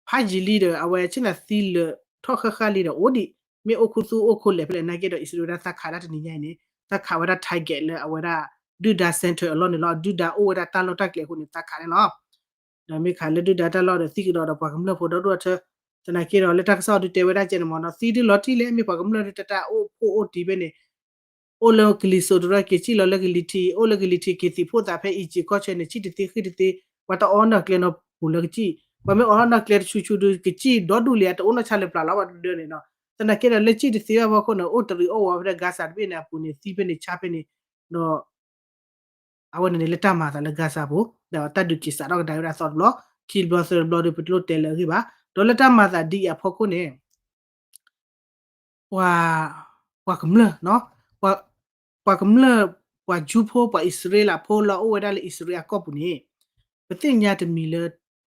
ဖးယံာ်လံဒီး အဝဲဆ့ၣ်နၤသံလၢာ်ထီၣ်ဃၣ်ဃၣ်လံဒီးအိၣ်ဒံး မ့ၢ်အိၣ်ခူသူၣ်အိၣ်ခိးလဲၣ်ဖဲလဲၣ်နာ်က့ဒီး အံၣ်စရ့လးဝဲဒၣ်သးခးဒၣ်တနံၤညါအံၤန့ၣ် သးခးဝဲဒၣ် target လၢအဝဲဒၣ် ဒုၣ်ဒါ center အလီၢ်န့ၣ်လီၤ. ဒုၣ်ဒါအိၣ်ဝဲဒၣ်တၢ်လီၢ်တၢ်ကျဲအဃိန့ၣ် သးခးန့ၣ်လီၤ. ဒီးမ့ၢ်ခးလၢဒုၣ်ဒါတၢ်လီၢ်ဒီးသံကဒီးဒီးပှၤကမျၢၢ်ဖိဒီဒူၣ်အထၢ သနာ်က့ဒီးလၢတၢ်ကစီၣ်ဒုးတဲဝဲဒၣ်ကဲန့ၣ်မ့ၢ်နီၤ သံဒုးလီၤတံၢ်လဲၣ် မ့ၢ်ပှၤကမျၢၢ်ဒုးတၢ်တၢ်အိၣ်ဖှိၣ်အိၣ်တံၢ်ဖဲန့ၣ် အိၣ်လၢကလံၤစိးတရၢက့ၤစံၣ်လီၤလၢကလံၤထံး အိၣ်လၢကလံၤထံးက့ၤသံးဖိသးဖဲ Egypt ကီၢ်ဆၢန့ၣ် စံၣ်တသ့ဃံတသ့ ပှၤတအီနီၢ်ကျဲနီၢ်ပူၤလၢကစံၣ် ပှၤမ့ၢ်အီနီၢ်ကျဲတဆူဆူဒုးကစံၣ်ဒီဒူၣ်လံ အတအိၣ်နီၢ်ဆါလၢပျၢ်လီၤဘၣ်ဒုးန့ၣ်နီၤ သနာ်က့ဒီးလၢစံၣ်တသ့ဘၣ်ဖီခိၣ်န့ၣ် အိၣ်တရံးအိၣ်ဝီဖဲဒၣ် Gaza တဘ့ၣ်န့ၣ်အပူၤန့ၣ် သံဖဲန့ၣ်ဆါဖဲန့ၣ် ဒီး အဝဲန့ၣ်န့ၣ်လၢတၢ်မၤသးလၢ Gaza ပူၤ ဒီးတၢ်ဒုးက့ၤစးထီၣ်ကဒါဝဲဒၣ်သီတဘျီ ခံဘျီသၢဘျီဒုး ပတလိၣ်တဲလၢအဂ့ၢ်ဘၣ် ဒီးလၢတၢ်မၤသးဒ်အံၤအဖီခိၣ်န့ၣ် ပှၤ ပှၤကမျၢၢ် ပှၤကမျၢၢ် ပှၤကၠူဖိ ပှၤအံၣ်စရ့လးဖိလၢအိၣ်ဝဲဒၣ်လၢအံၣ်စရ့လးအကီၢ်ပူၤန့ၣ် ပသ့ၣ်ညါတမံၤလၢ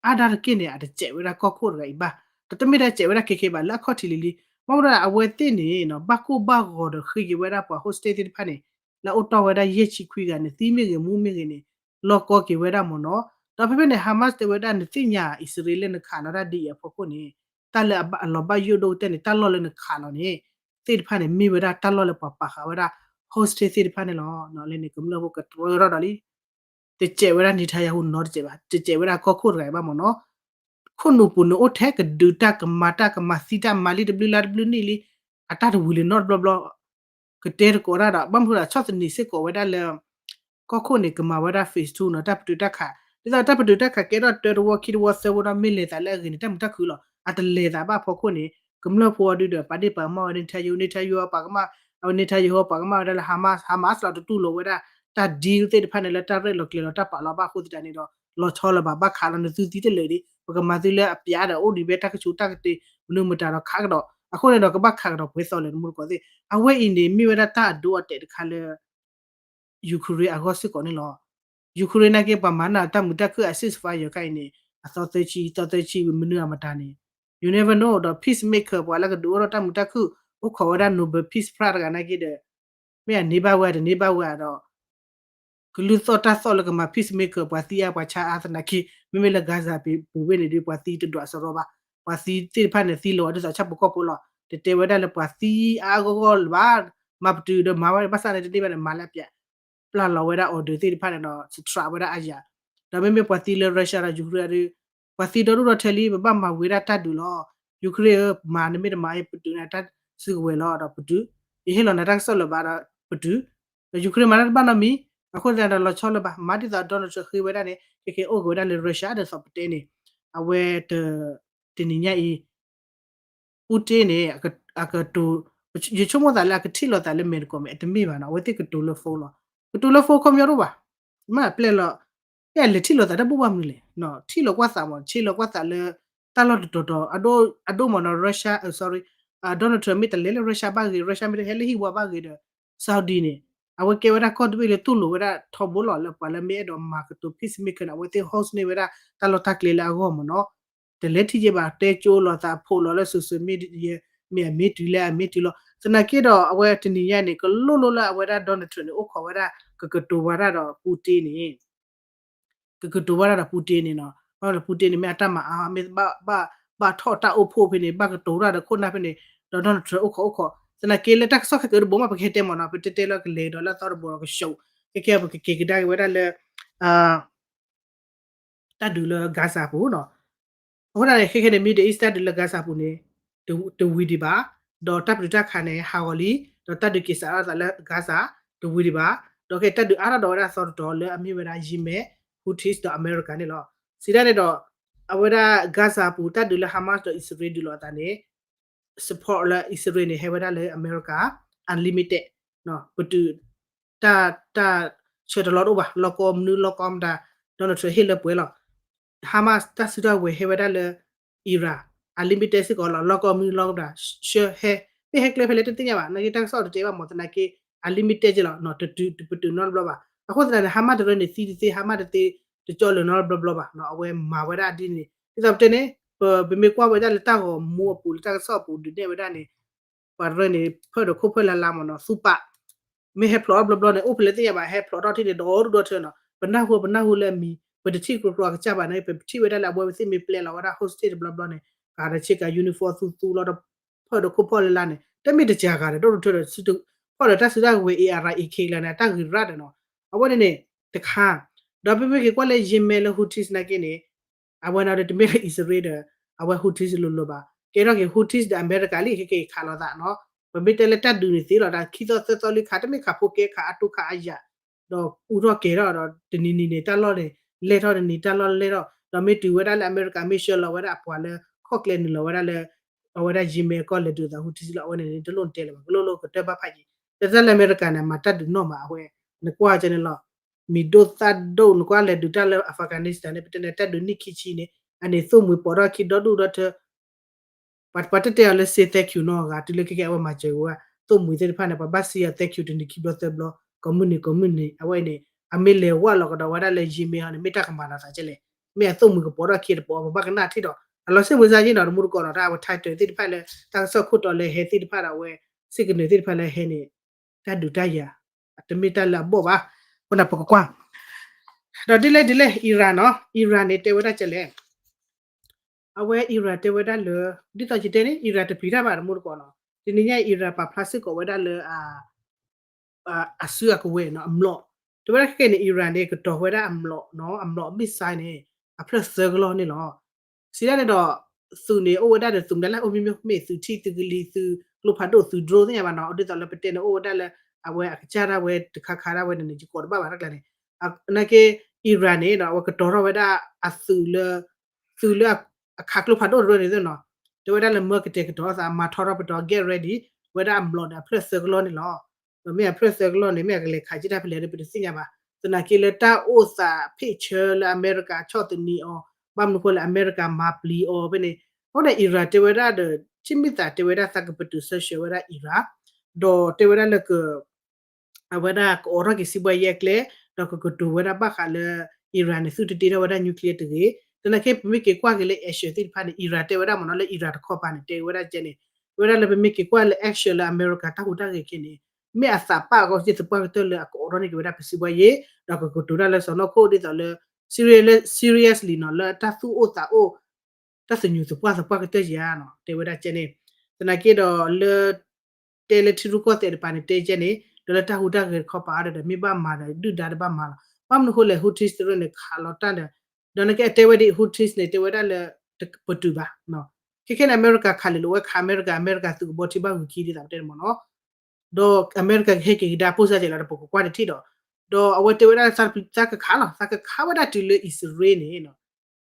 အါဒၣ်တက့ၢ်န့ၣ် အတစဲးဝဲဒၣ်ကီၢ်ခိၣ်တဂၤအံၤဘၣ် ဒီးတမ့ၢ်ဒၣ်စဲးဝဲဒၣ်ခဲခဲဘၣ် လၢအခီၣ်ထံးလံၤလံၤ ဘၣ်မနုၤအဝဲသ့ၣ်န့ၣ် ဘၣ်ကိၢ်ဘၣ်ဂီၤဒီးဃ့က့ၤဝဲဒၣ်ပှၤ hostage သ့ၣ်တဖၣ်န့ၣ် လၢအအိၣ်တီၢ်ဝဲဒၣ်ယဲၢ်ဆံခွံဂၤန့ၣ် သံမ့ၢ်ဂ့ၤမူမ့ၢ်ဂ့ၤန့ၣ် လီၢ်ကီက့ၤဝဲဒၣ်မ့ၢ်နီၤ ဒီးဖဲဖဲန့ၣ် Hamas တဲဝဲဒၣ် နသ့ၣ်ညါအံၣ်စရ့လးလၢနခးလီၤတၢ်ဒ်အံၤအဖီခိၣ်န့ၣ် တၢ်လၢအဘၣ်အလီၤဘၣ်ယိၣ်ဒိၣ်ကတၢၢ်န့ၣ် တၢ်လီၢ်လၢနခးလီၤန့ၣ် သ့ၣ်တဖၣ်န့ၣ် မ့ၢ်ဝဲဒၣ်တၢ်လီၢ်လၢပှၤပာ်ဃာ်ဝဲဒၣ် hostage သ့ၣ်တဖၣ်န့ၣ်လီၤ. လၢန့ၣ် ကမျၢၢ်ဖိကတြၢထီၣ်ဒီးလံ တစဲးဝဲဒၣ် Netanyahu နီတစဲးဘၣ် တစဲးဝဲဒၣ်ကီၢ်ခိၣ်တဂၤအံၤဘၣ်မ့ၢ်နီၤ ခိၣ်နူာ်ပူၤန့ၣ်အိၣ်ထဲကဒုးတၢ်ကမၤတၢ်ကမၤသံတၢ်မၤလံတဘျုးလါတဘျုးနံၣ်လံ အတၢ်တဝံၤလံနီတဘျီဘျီ ကတဲတကိးတၢ်ဒီး ဘၣ်မနုၤဒီးဆီၣ်သနံးစ့ၢ်ကီးဝဲဒၣ်လၢ ကီၢ်ခိၣ်န့ၣ် ကမၤဝဲဒၣ် phase two နီၤ တၢ်ပတုာ်တၢ်ခး ဒ်သိးတၢ်ပတုာ်တၢ်ခးကဲထီၣ်တၢတဝီခံတဝီသၢဝီဒီးမ့ၢ်လဲၤသးလၢအဂ့ၤန့ၣ် တၢ်မုာ်တၢ်ခုၣ်လီၤ အတလဲၤသးဘၣ်ဖီခိၣ်န့ၣ် ကမျၢၢ်ဖိအီၤဒုဒီး ပာ်ဒ့ၣ်ပာ်ကမၣ်ဝဲ Netanyahu Netanyahu ပာ်ကမၣ် Netanyahu ပာ်ကမၣ်ဝဲဒၣ်လၢ Hamas Hamas လီၤတတူၢ်လိာ်ဝဲဒၣ် တၢ် deal သ့ၣ်တဖၣ်န့ၣ်လၢတၢ်ရဲၣ်လီၤကျဲၤလီၤတၢ်ပာ်လီၤဘၣ်အဃိသတးန့ၣ်ဒီး လီၤဆီလီၤဘၣ် ဘၣ်ခးလီၤနသုသံတလၢာ်ဒံး ပကမၤသုလၢအပျးဒီးအိၣ်ဒံးဖဲတၢ်ကဆူးတၢ်ကတ့ၤ မနုၤမတၤဒီးခးကဒီး အဃိန့ၣ်ဒီးကဘၣ်ခးကဒီးပှဲၤသီလၢၤ တမူတကိးသ့ၣ် အဝဲအံၤန့ၣ် မ့ၢ်ဝဲဒၣ်တၢ်အဒိအတဲာ်တခါလၢ Ukraine အဂီၢ်စ့ၢ်ကီးန့ၣ်လီၤ. Ukraine နာ်က့ ပှၤမၤနၢၤတၢ်မုာ်တၢ်ခုၣ်အ ceasefire ခါအံၤန့ၣ် အသီသၢဆံ သီသၢဆံဝံၤမနုၤအမတၤန့ၣ် you never know ဒီး peacemaker ပှၤလၢကဒုးအိၣ်ထီၣ်တၢ်မုာ်တၢ်ခုၣ် အိၣ်ခိးဝဲဒၣ် Nobel Peace Prize တဂၤနာ်က့ဒီး မ့ၢ်အန့ၢ်ဘၣ်ဝဲတန့ၢ်ဘၣ်ဝဲဒီး ကလုၢ်သီၣ်တၢ်သီၣ်လၢကမၤ peacemaker ပှၤသံအါပှၤဆါအါသနာ်က့ မ့မ့ၢ်လၢ Gaza ပူၤဝဲန့ၣ်ဒီး ပှၤသံတဒွးစရီဘၣ်. ပှၤသံသ့ၣ်တဖၣ်န့ၣ် သံလီၤဝဲဒ်သိးဆၣ်ဖိကီၢ်ဖိလီၤ. တတဲဝဲဒၣ်လၢပှၤသံအါအါဂီၢ်ဂီၢ်လၢၤဘၣ်. မၤပတုာ်ဒီးမၤဝဲဘၣ်ဆၣ်န့ၣ် တန့ၢ်ဘၣ်န့ၣ် မၤလၢအပျး ပျၢ်လီၤဝဲဒၣ် order သ့ၣ်တဖၣ်န့ၣ်ဒီး စထြးဝဲဒၣ်အယၤ, ဒီးမ့မ့ၢ်ပှၤသံလၢ Russia ဒီး Ukraine ဒုး ပှၤသံဒီဒူၣ်ဒီထၢလံ ပဘၣ်မၤဝံၤဒၣ်တၢ်ဒုးလီၤ. Ukraine ဧၢ မၤနမ့ၢ်တမၤအံၤ ပတုာ်န့ၢ်တၢ်စုကဝဲၤလီၤဒီးပတုာ်, ယဟ့ၣ်လီၤနၤတၢ်ကစီၣ်လၢၤဘၣ်ဒီးပတုာ်, ဒီး Ukraine မၤတၢ်တဘၣ်နီတမံၤ, အဃိသတးဒီးလီၤဆီလၢၤဘၣ်, မၤဒ်သိး Donald Trump ဃ့ဝဲဒၣ်န့ၣ် ခဲကဲအိၣ်က့ၤဝဲဒၣ်လၢ Russia ဒီးသိးပတဲန့ၣ်, အဝဲ တနံၤညါအံၤ Putin န့ၣ် အကတိၤ, ယဆိကမိၣ်သးလၢအကထံၣ်လိာ်သးလၢမဲာ်တကိးမဲာ် အတမ့ၢ်ဘၣ်နီၤ, အဝဲသ့ၣ်ကတိၤလၢ phone လီၤ. ကတိၤလၢ phone ခီပညီတအိၣ်ဘၣ်, မ့ၢ်အပျဲၢ်လီၤ, အဲၣ်အလဲၤထံၣ်လိာ်သးတၢ်ဘူၣ်ဘၣ်မနုၤလဲၣ်, ထံၣ်လိာ်ကွၢ်သးမး, ထံၣ်လိာ်ကွၢ်သးလၢ တၢ်လီၢ်တတီၤတီၤ, အဒိၣ်မးနီၤ Russia, sorry, Donald Trump မ့ၢ်တလဲၤလၢ Russia ဘၣ်ဂ့ၤ, Russia မ့ၢ်တဟဲလၢဟံၣ်ဝါဘၣ်ဂ့ၤဒီး Saudi န့ၣ် အဝဲကဲဝဲဒၣ်ကီၢ်တဘ့ၣ်လၢတူၢ်လိာ်ဝဲဒၣ်ထီဘိလီၤ လၢပှၤလၢမ့ၢ်အဲၣ်ဒိးမၤကတိၤ peacemaker န့ၣ် အဝဲသ့ၣ် host န့ၢ်ဝဲဒၣ်တၢ်လီၢ်တၢ်ကျဲလၢအဂီၢ်မးနီၤ, တလဲၤထံၣ်က့ဘၣ်, တဲကၠိလိာ်သး ဖိးလီၤလၢ social media မ့ၢ်အမ့ၢ်တုၤလဲၣ်အမ့ၢ်တုၤလီၤ. သနာ်က့ဒီး အဝဲတနံၤညါန့ၣ် ကလိၣ်လိၣ်လၢအဝဲဒၣ် Donald Trump န့ၣ် အိၣ်ခိးဝဲဒၣ် ကကတိၤဝဲဒၣ်ဒီး Putin န့ၣ် ကကတိၤဝဲဒၣ်ဒီး Putin န့ၣ်နီၤ, ဘၣ်ဒီး Putin န့ၣ် မ့ၢ်အတၢ်မၤအါ, မ့ၢ်ဘၣ်ထီၣ်တၢ်အိၣ်ဖှိၣ်ဖဲန့ၣ် ဘၣ်ကတိၤတၢ်ဒီးခိၣ်နၢ်ဖဲန့ၣ်, ဒီး Donald Trump အိၣ်ခိးအိၣ်ခိး, သနာ်က့လၢတၢ်ကစီၣ်ခဲကၢတဘိမး ပကဟဲတဲမးနီၤ, ပတဲတဲလၢကလဲၤဒီးလၢအသီတဘိဒီးက show, ခဲကဲပကက့ၤကဒါက့ၤဝဲဒၣ်လၢ တၢ်ဒုးလၢ Gaza ပူၤနီၤ. အဃိသတးန့ၣ် ခဲခဲန့ၣ် Middle East တၢ်ဒုးလၢ Gaza ပူၤန့ၣ် တဝံၤဒံးဘၣ်, ဒီးတၢ်ပတုာ်တၢ်ခးန့ၣ် ဟးဂီၤလံ, ဒီးတၢ်ဒုးက့ၤစးထီၣ်သးလၢ Gaza တဝံၤဒံးဘၣ်, ဒီးခဲတၢ်ဒုးအါထီၣ်ဒီးဝဲဒၣ်သီတတီၤလၢအမ့ၢ်ဝဲဒၣ် Yemen, Houthis ဒီးအမဲရကၤန့ၣ်လီၤ. စံးဒ်န့ၣ်ဒီး အဝဲဒၣ် Gaza ပူၤ တၢ်ဒုးလၢ Hamas ဒီးအံၣ်စရ့လးဒုးလိာ်အသးန့ၣ် support လၢအံၣ်စရ့လးန့ၣ် ဟဲဝဲဒၣ်လၢအမဲရကၤ unlimited, ပတုာ် တၢ် တၢ်ဆၢတလီၢ်တအိၣ်ဘၣ်, လီၢ်ကီမနုၤလီၢ်ကီမတၤ Donald Trump ဟ့ၣ်လၢပှဲၤလီၤ. Hamas တၢ်စုတၢ်ဝဲၤဟဲဝဲဒၣ်လၢ Iran unlimited စ့ၢ်ကီးလီၤ, လီၢ်ကီမနုၤလီၢ်ကီမတၤ ဆှၢဟဲ, မ့ၢ်ဟဲကျဲဖဲလဲၣ်တသ့ၣ်ညါဘၣ်, နာ်က့တၢ်ကစီၣ်တတဲဘၣ်မး, သနာ်က့ unlimited က့လီၤ, တတုၤတပတုာ်နီတဘျီဘၣ်. အဃိသတးန့ၣ် Hamas တရၢန့ၣ် သံတသ့, Hamas တသ့, တကၠီလၢၤနီတဘျီဘျီဘၣ်, အဝဲမၤဝဲဒၣ်ဒ်န့ၣ်, ဒ်သိးပတဲန့ၣ် ပ ပမ့ၢ်ကွၢ်ဝဲဒၣ်လၢတၢ်ဂီၤမူအပူၤ လၢတၢ်ကစီၣ်အပူၤဒုးနဲၣ်ဝဲဒၣ်န့ၣ် ပှၤတရၢန့ၣ် ဖၢၣ်ဒီးခိၣ်ဖၢၣ်လၢ်လၢ်မးနီၤ, သူပာ် မ့ၢ်ဟဲဖျိးထီၣ်ဘျီဘျီန့ၣ် အိၣ်ဖဲလဲၣ်သ့ၣ်ညါဘၣ်, ဟဲဖျိးထီၣ်ထံၣ်န့ၣ် ဒီဒူၣ်ဒီထၢနီၤ, ပနၢ်ဟူ ပနၢ်ဟူလၢအမံၤ, ပတထံၣ်ကျိကျိအကစၢ်ဘၣ်န့ၣ် ပထံၣ်ဝဲဒၣ်လၢအဝဲသ့ၣ်မ့ၢ်ပျဲလီၤဝဲဒၣ် hostage တဘျီဘျီန့ၣ် ဂၤဒီးဆ့ကၤ uniform သူသူလီၤဒီး ဖၢၣ်ဒီးခိၣ်ဖၢၣ်လၢ်လၢ်န့ၣ် တမ့ၢ်တစှၤဂၤဒီး ဒီဒူၣ်ဒီထၢဒီး ဖီၣ်ဒီးတၢ်စုတၢ်ဝဲၤ အ့အရၤ အ့ခံကလါန့ၣ် တၢ်ဂ့ၤရၣ်ဒီးနီၤ, အဝဲန့ၣ်န့ၣ် တခါ, ဒီးပမ့ၢ်က့ၤကွၢ်လၢ Yemen လၢ Houthis နာ်က့န့ၣ် အဝဲန့ၣ်ဒီးတမ့ၢ်လၢအံၣ်စရ့လးဒီး အဝဲ Houthis လိၤလိၤဘၣ်, ကဲထီၣ်က့ၤ Houthis ဒီးအမဲရကၤလံ ခဲက့ၤခးလိာ်သးနီၤ, ပမ့ၢ်တဲလၢတၢ်ဒုးန့ၣ်သ့လီၤ တၢ်ခံသီသၢသီလံခး တမ့ၢ်ခးဖိကဲခးအါတိခးအါယၤ, ဒီးအူထီၣ်ကဲၤထီၣ်ဒီး တနံၤနံၤန့ၣ် တၢ်လီၢ်န့ၣ် လဲၢ်ထီၣ်တနံၤ တၢ်လီၢ်လဲၢ်ထီၣ် ဒီးမ့ၢ်တုၤဝဲဒၣ်လၢအမဲရကၤ မ့ၢ်ဆှၢလီၤဝဲဒၣ်အပှၤလၢ ခီၣ်ကျဲနုာ်လီၤဝဲဒၣ်လၢ အဝဲဒၣ် Yemen ကီၢ်လဲၤဒုးအသး Houthis လီၤ, အဝဲန့ၣ်န့ၣ် တလိၣ်နတဲလၢၤဘၣ်, ကလိၣ်လိၣ်ကတၢၢ်ဘၣ်ဖးယံၤ, တၢ်လၢအမဲရကၤန့ၣ် မၤတၢ်ဒုးနီၢ်မး အဝဲ နကွၢ်ကဲန့ၣ်လီၤ, မံၤဒိၣ်သၣ်ဒိၣ် နကွၢ်လဲၤဒုးတၢ်လၢ Afghanistan န့ၣ် ပတဲန့ၣ် တၢ်ဒုးနံၣ်ခံဆံန့ၣ် အန့ၣ်သိၣ်မှံၤပိာ်ထီၣ်ခံဒီဒူၣ်ဒီထၢ ပှၤ ပှၤတတဲအီၤလၢ say thank you နီတဂၤ တုၤလၢခဲကဲအဝဲမၤစၢၤဝဲ သိၣ်မှံၤသ့ၣ်တဖၣ်န့ၣ် ပှၤဘၣ် say thank you တနံၤခံဘျီသၢဘျီ ကိးမုၢ်နံၤကိးမုၢ်နံၤ အဝဲအံၤန့ၣ် အမ့ၢ်လဲၤဝဲလီၤကဒီးဝဲဒၣ်လၢ Yemen ဟီန့ၣ် မ့ၢ်တၢ်ကမၤလီၤသးကဲလဲၣ်, မ့ၢ်အသိၣ်မှံၤကပိာ်ထီၣ်ခံတပိာ် ပဘၣ်ကနၣ်ထံၣ်ဒီး အလီၤစ့ၣ်မုာ်စါယ့ၣ်နီၤ တမူတကိးနီၤ တၢ်အဝဲ title သ့ၣ်တဖၣ်လၢ တၢ်ကစီၣ်ခိၣ်တီလၢဟဲသ့ၣ်တဖၣ်ဒီးအဝဲ စ့ၢ်ကနၢၤသ့ၣ်တဖၣ်လၢဟဲန့ၣ် တၢ်ဒုးတၢ်ယၤ အတမ့ၢ်တၢ်လၢအဘီၣ်ဘၣ်, အဃိန့ၣ်ပကကွၢ် ဒီးဒ်လဲၣ်ဒ်လဲၣ် Iran နီၤ Iran န့ၣ် တဲဝဲဒၣ်ကဲလဲၣ် အဝဲ Iran တဲဝဲဒၣ်လၢ ဒ်သိးယတဲန့ၣ် Iran တပျံၤတၢ်ဘၣ်တမူတကိးနီၤ, တနံၤညါ Iran ပာ်ဖျါစ့ၢ်ကီးဝဲဒၣ်လၢ အစုအကဝဲၤနီၤ အမျိာ်, တဲဝဲဒၣ်ခဲကဲန့ၣ် Iran န့ၣ် ကတီၤဝဲဒၣ်အမျိာ်နီၤ အမျိာ် missile န့ၣ် အဖျၢၣ်သၢကလီၢ်န့ၣ်လီၤ. စံးဒ်န့ၣ်ဒီး သုးန့ၣ် အိၣ်ဝဲဒၣ်ဒီးသုးမတၤလဲၣ် အိၣ်မ့မ့ၢ် မ့ၢ်သုးထံၣ် သုးကလံၤ သုးကျိဖးဒိၣ် သုး drone သ့ၣ်ညါဘၣ်နီၤ, ဒ်သိးလၢပတဲန့ၣ် အိၣ်ဝဲဒၣ်လၢ အဝဲအကစၢ်ဒၣ်ဝဲတခါခါဒၣ်ဝဲန့ၣ် ယကိးတဘၣ်ဘၣ်တၢ်ကျါန့ၣ်, နာ်က့ Iran န့ၣ်ဒီး အဝဲကတီၤထီၣ်ဝဲဒၣ်အသုးလၢ သုးလၢအခးကျိဖးဒိၣ်တရၢန့ၣ်သ့ၣ်နီၤ, တဲဝဲဒၣ်လၢမၢကတဲာ်ကတီၤအသး မၤထီထီၣ်ပတီၢ် get ready ဝဲဒၣ်အမျိာ်န့ၣ် အဖျၢၣ်သၢကလီၢ်န့ၣ်လီၤ. ဒီးမ့ၢ်အဖျၢၣ်သၢကလီၢ်န့ၣ် မ့ၢ်အကလဲၤခးက့ၢ်တၢ်ဖဲလဲၣ်န့ၣ် ပတသ့ၣ်ညါဘၣ်. သနာ်က့လၢတၢ်အိၣ်သးဖ့ၣ်ဆၢလၢအမဲရကၤဆီၣ်သနံးအီၤ ဘၣ်မနုၤဃိလၢအမဲရကၤမၤပျံၤအီၤဖဲန့ၣ်, အဃိန့ၣ် Iran တဲဝဲဒၣ်ဒီး ထံၣ်မ့ၢ်သးတဲဝဲဒၣ်သးကပတုာ်ဆၢဆှၢဝဲဒၣ် Iran ဒီးတဲဝဲဒၣ်လၢက အဝဲဒၣ်ကအိးထီၣ်က့ၤစံးဘှါယဲၢ်ကျဲ, ဒီးကကတိၤဝဲဒၣ်ဘၣ်ဃးလၢ Iran န့ၣ် သုတတ့ထီၣ်ဝဲဒၣ် nuclear တဂ့ၤ. သနာ်က့ ပမ့ၢ်က့ၤကွၢ်က့ၤလၢ Asia သ့ၣ်တဖၣ်န့ၣ် Iran တဲဝဲဒၣ်မ့ၢ်နီၤ လၢ Iran တခီပၤန့ၣ် တဲဝဲဒၣ်ကဲန့ၣ်, တဲဝဲဒၣ်လၢပမ့ၢ်က့ၤကွၢ်လၢ action လၢအမဲရကၤတၢ်ဟူးတၢ်ဂဲၤခဲန့ၣ် မ့ၢ်အသးပာ်အဂီၢ်က့သပှၢ်ကတၢၢ်လၢအကအိးထီၣ်န့ၢ်က့ၤဝဲဒၣ်ပစံးဘှါယဲၢ်, ဒီးကကတိၤတၢ်လၢစီၢ်နီၤခိၣ်ဒ်သိးလၢ serious, seriously နီၤ လၢတၢ်သူၣ်အိၣ်သးအိၣ် တၢ်သညူးသပှၢ်သပှၢ်ကတၢၢ်ယါနီၤ တဲဝဲဒၣ်ကဲန့ၣ်, သနာ်က့ဒီးလၢ တဲလၢထံရူၢ်ကီၢ်သဲးတပၤန့ၣ် တဲကဲန့ၣ် ဒီးလၢတၢ်ဟူးတၢ်ဂဲၤတခီပၤဒီး မ့ၢ်ဘၣ်မၤဒီးဒုၣ်ဒါတဘၣ်မၤလီၤ. ဘၣ်မနုၤဃိလဲၣ် Houthis တရၢန့ၣ် ခးလီၤတၢ်ဒီး ဒီးနကအဲၣ်တဲဝဲဒ် Houthis န့ၣ် တဲဝဲဒၣ်လၢ တပတုာ်ဘၣ်. ခဲခဲန့ၣ် အမဲရကၤခးလဲၤလိာ်ဝဲ ခးအမဲရကၤ အမဲရကၤသုးကဘီထံဘၣ်ဂုာ်ခံဒ်သိးပတဲန့ၣ်မ့ၢ်နီၤ. ဒီးအမဲရကၤကဟဲက့ၤကဒါ ပိၢ်စၢ်ကဲးလီၤဒီး ပကကွၢ်တထံၣ်ဒီး ဒီးအဝဲတဲဝဲဒၣ်သးကခးလီၤ သးကခးဝဲဒၣ်တုၤလၢအံၣ်စရ့လးန့ၣ်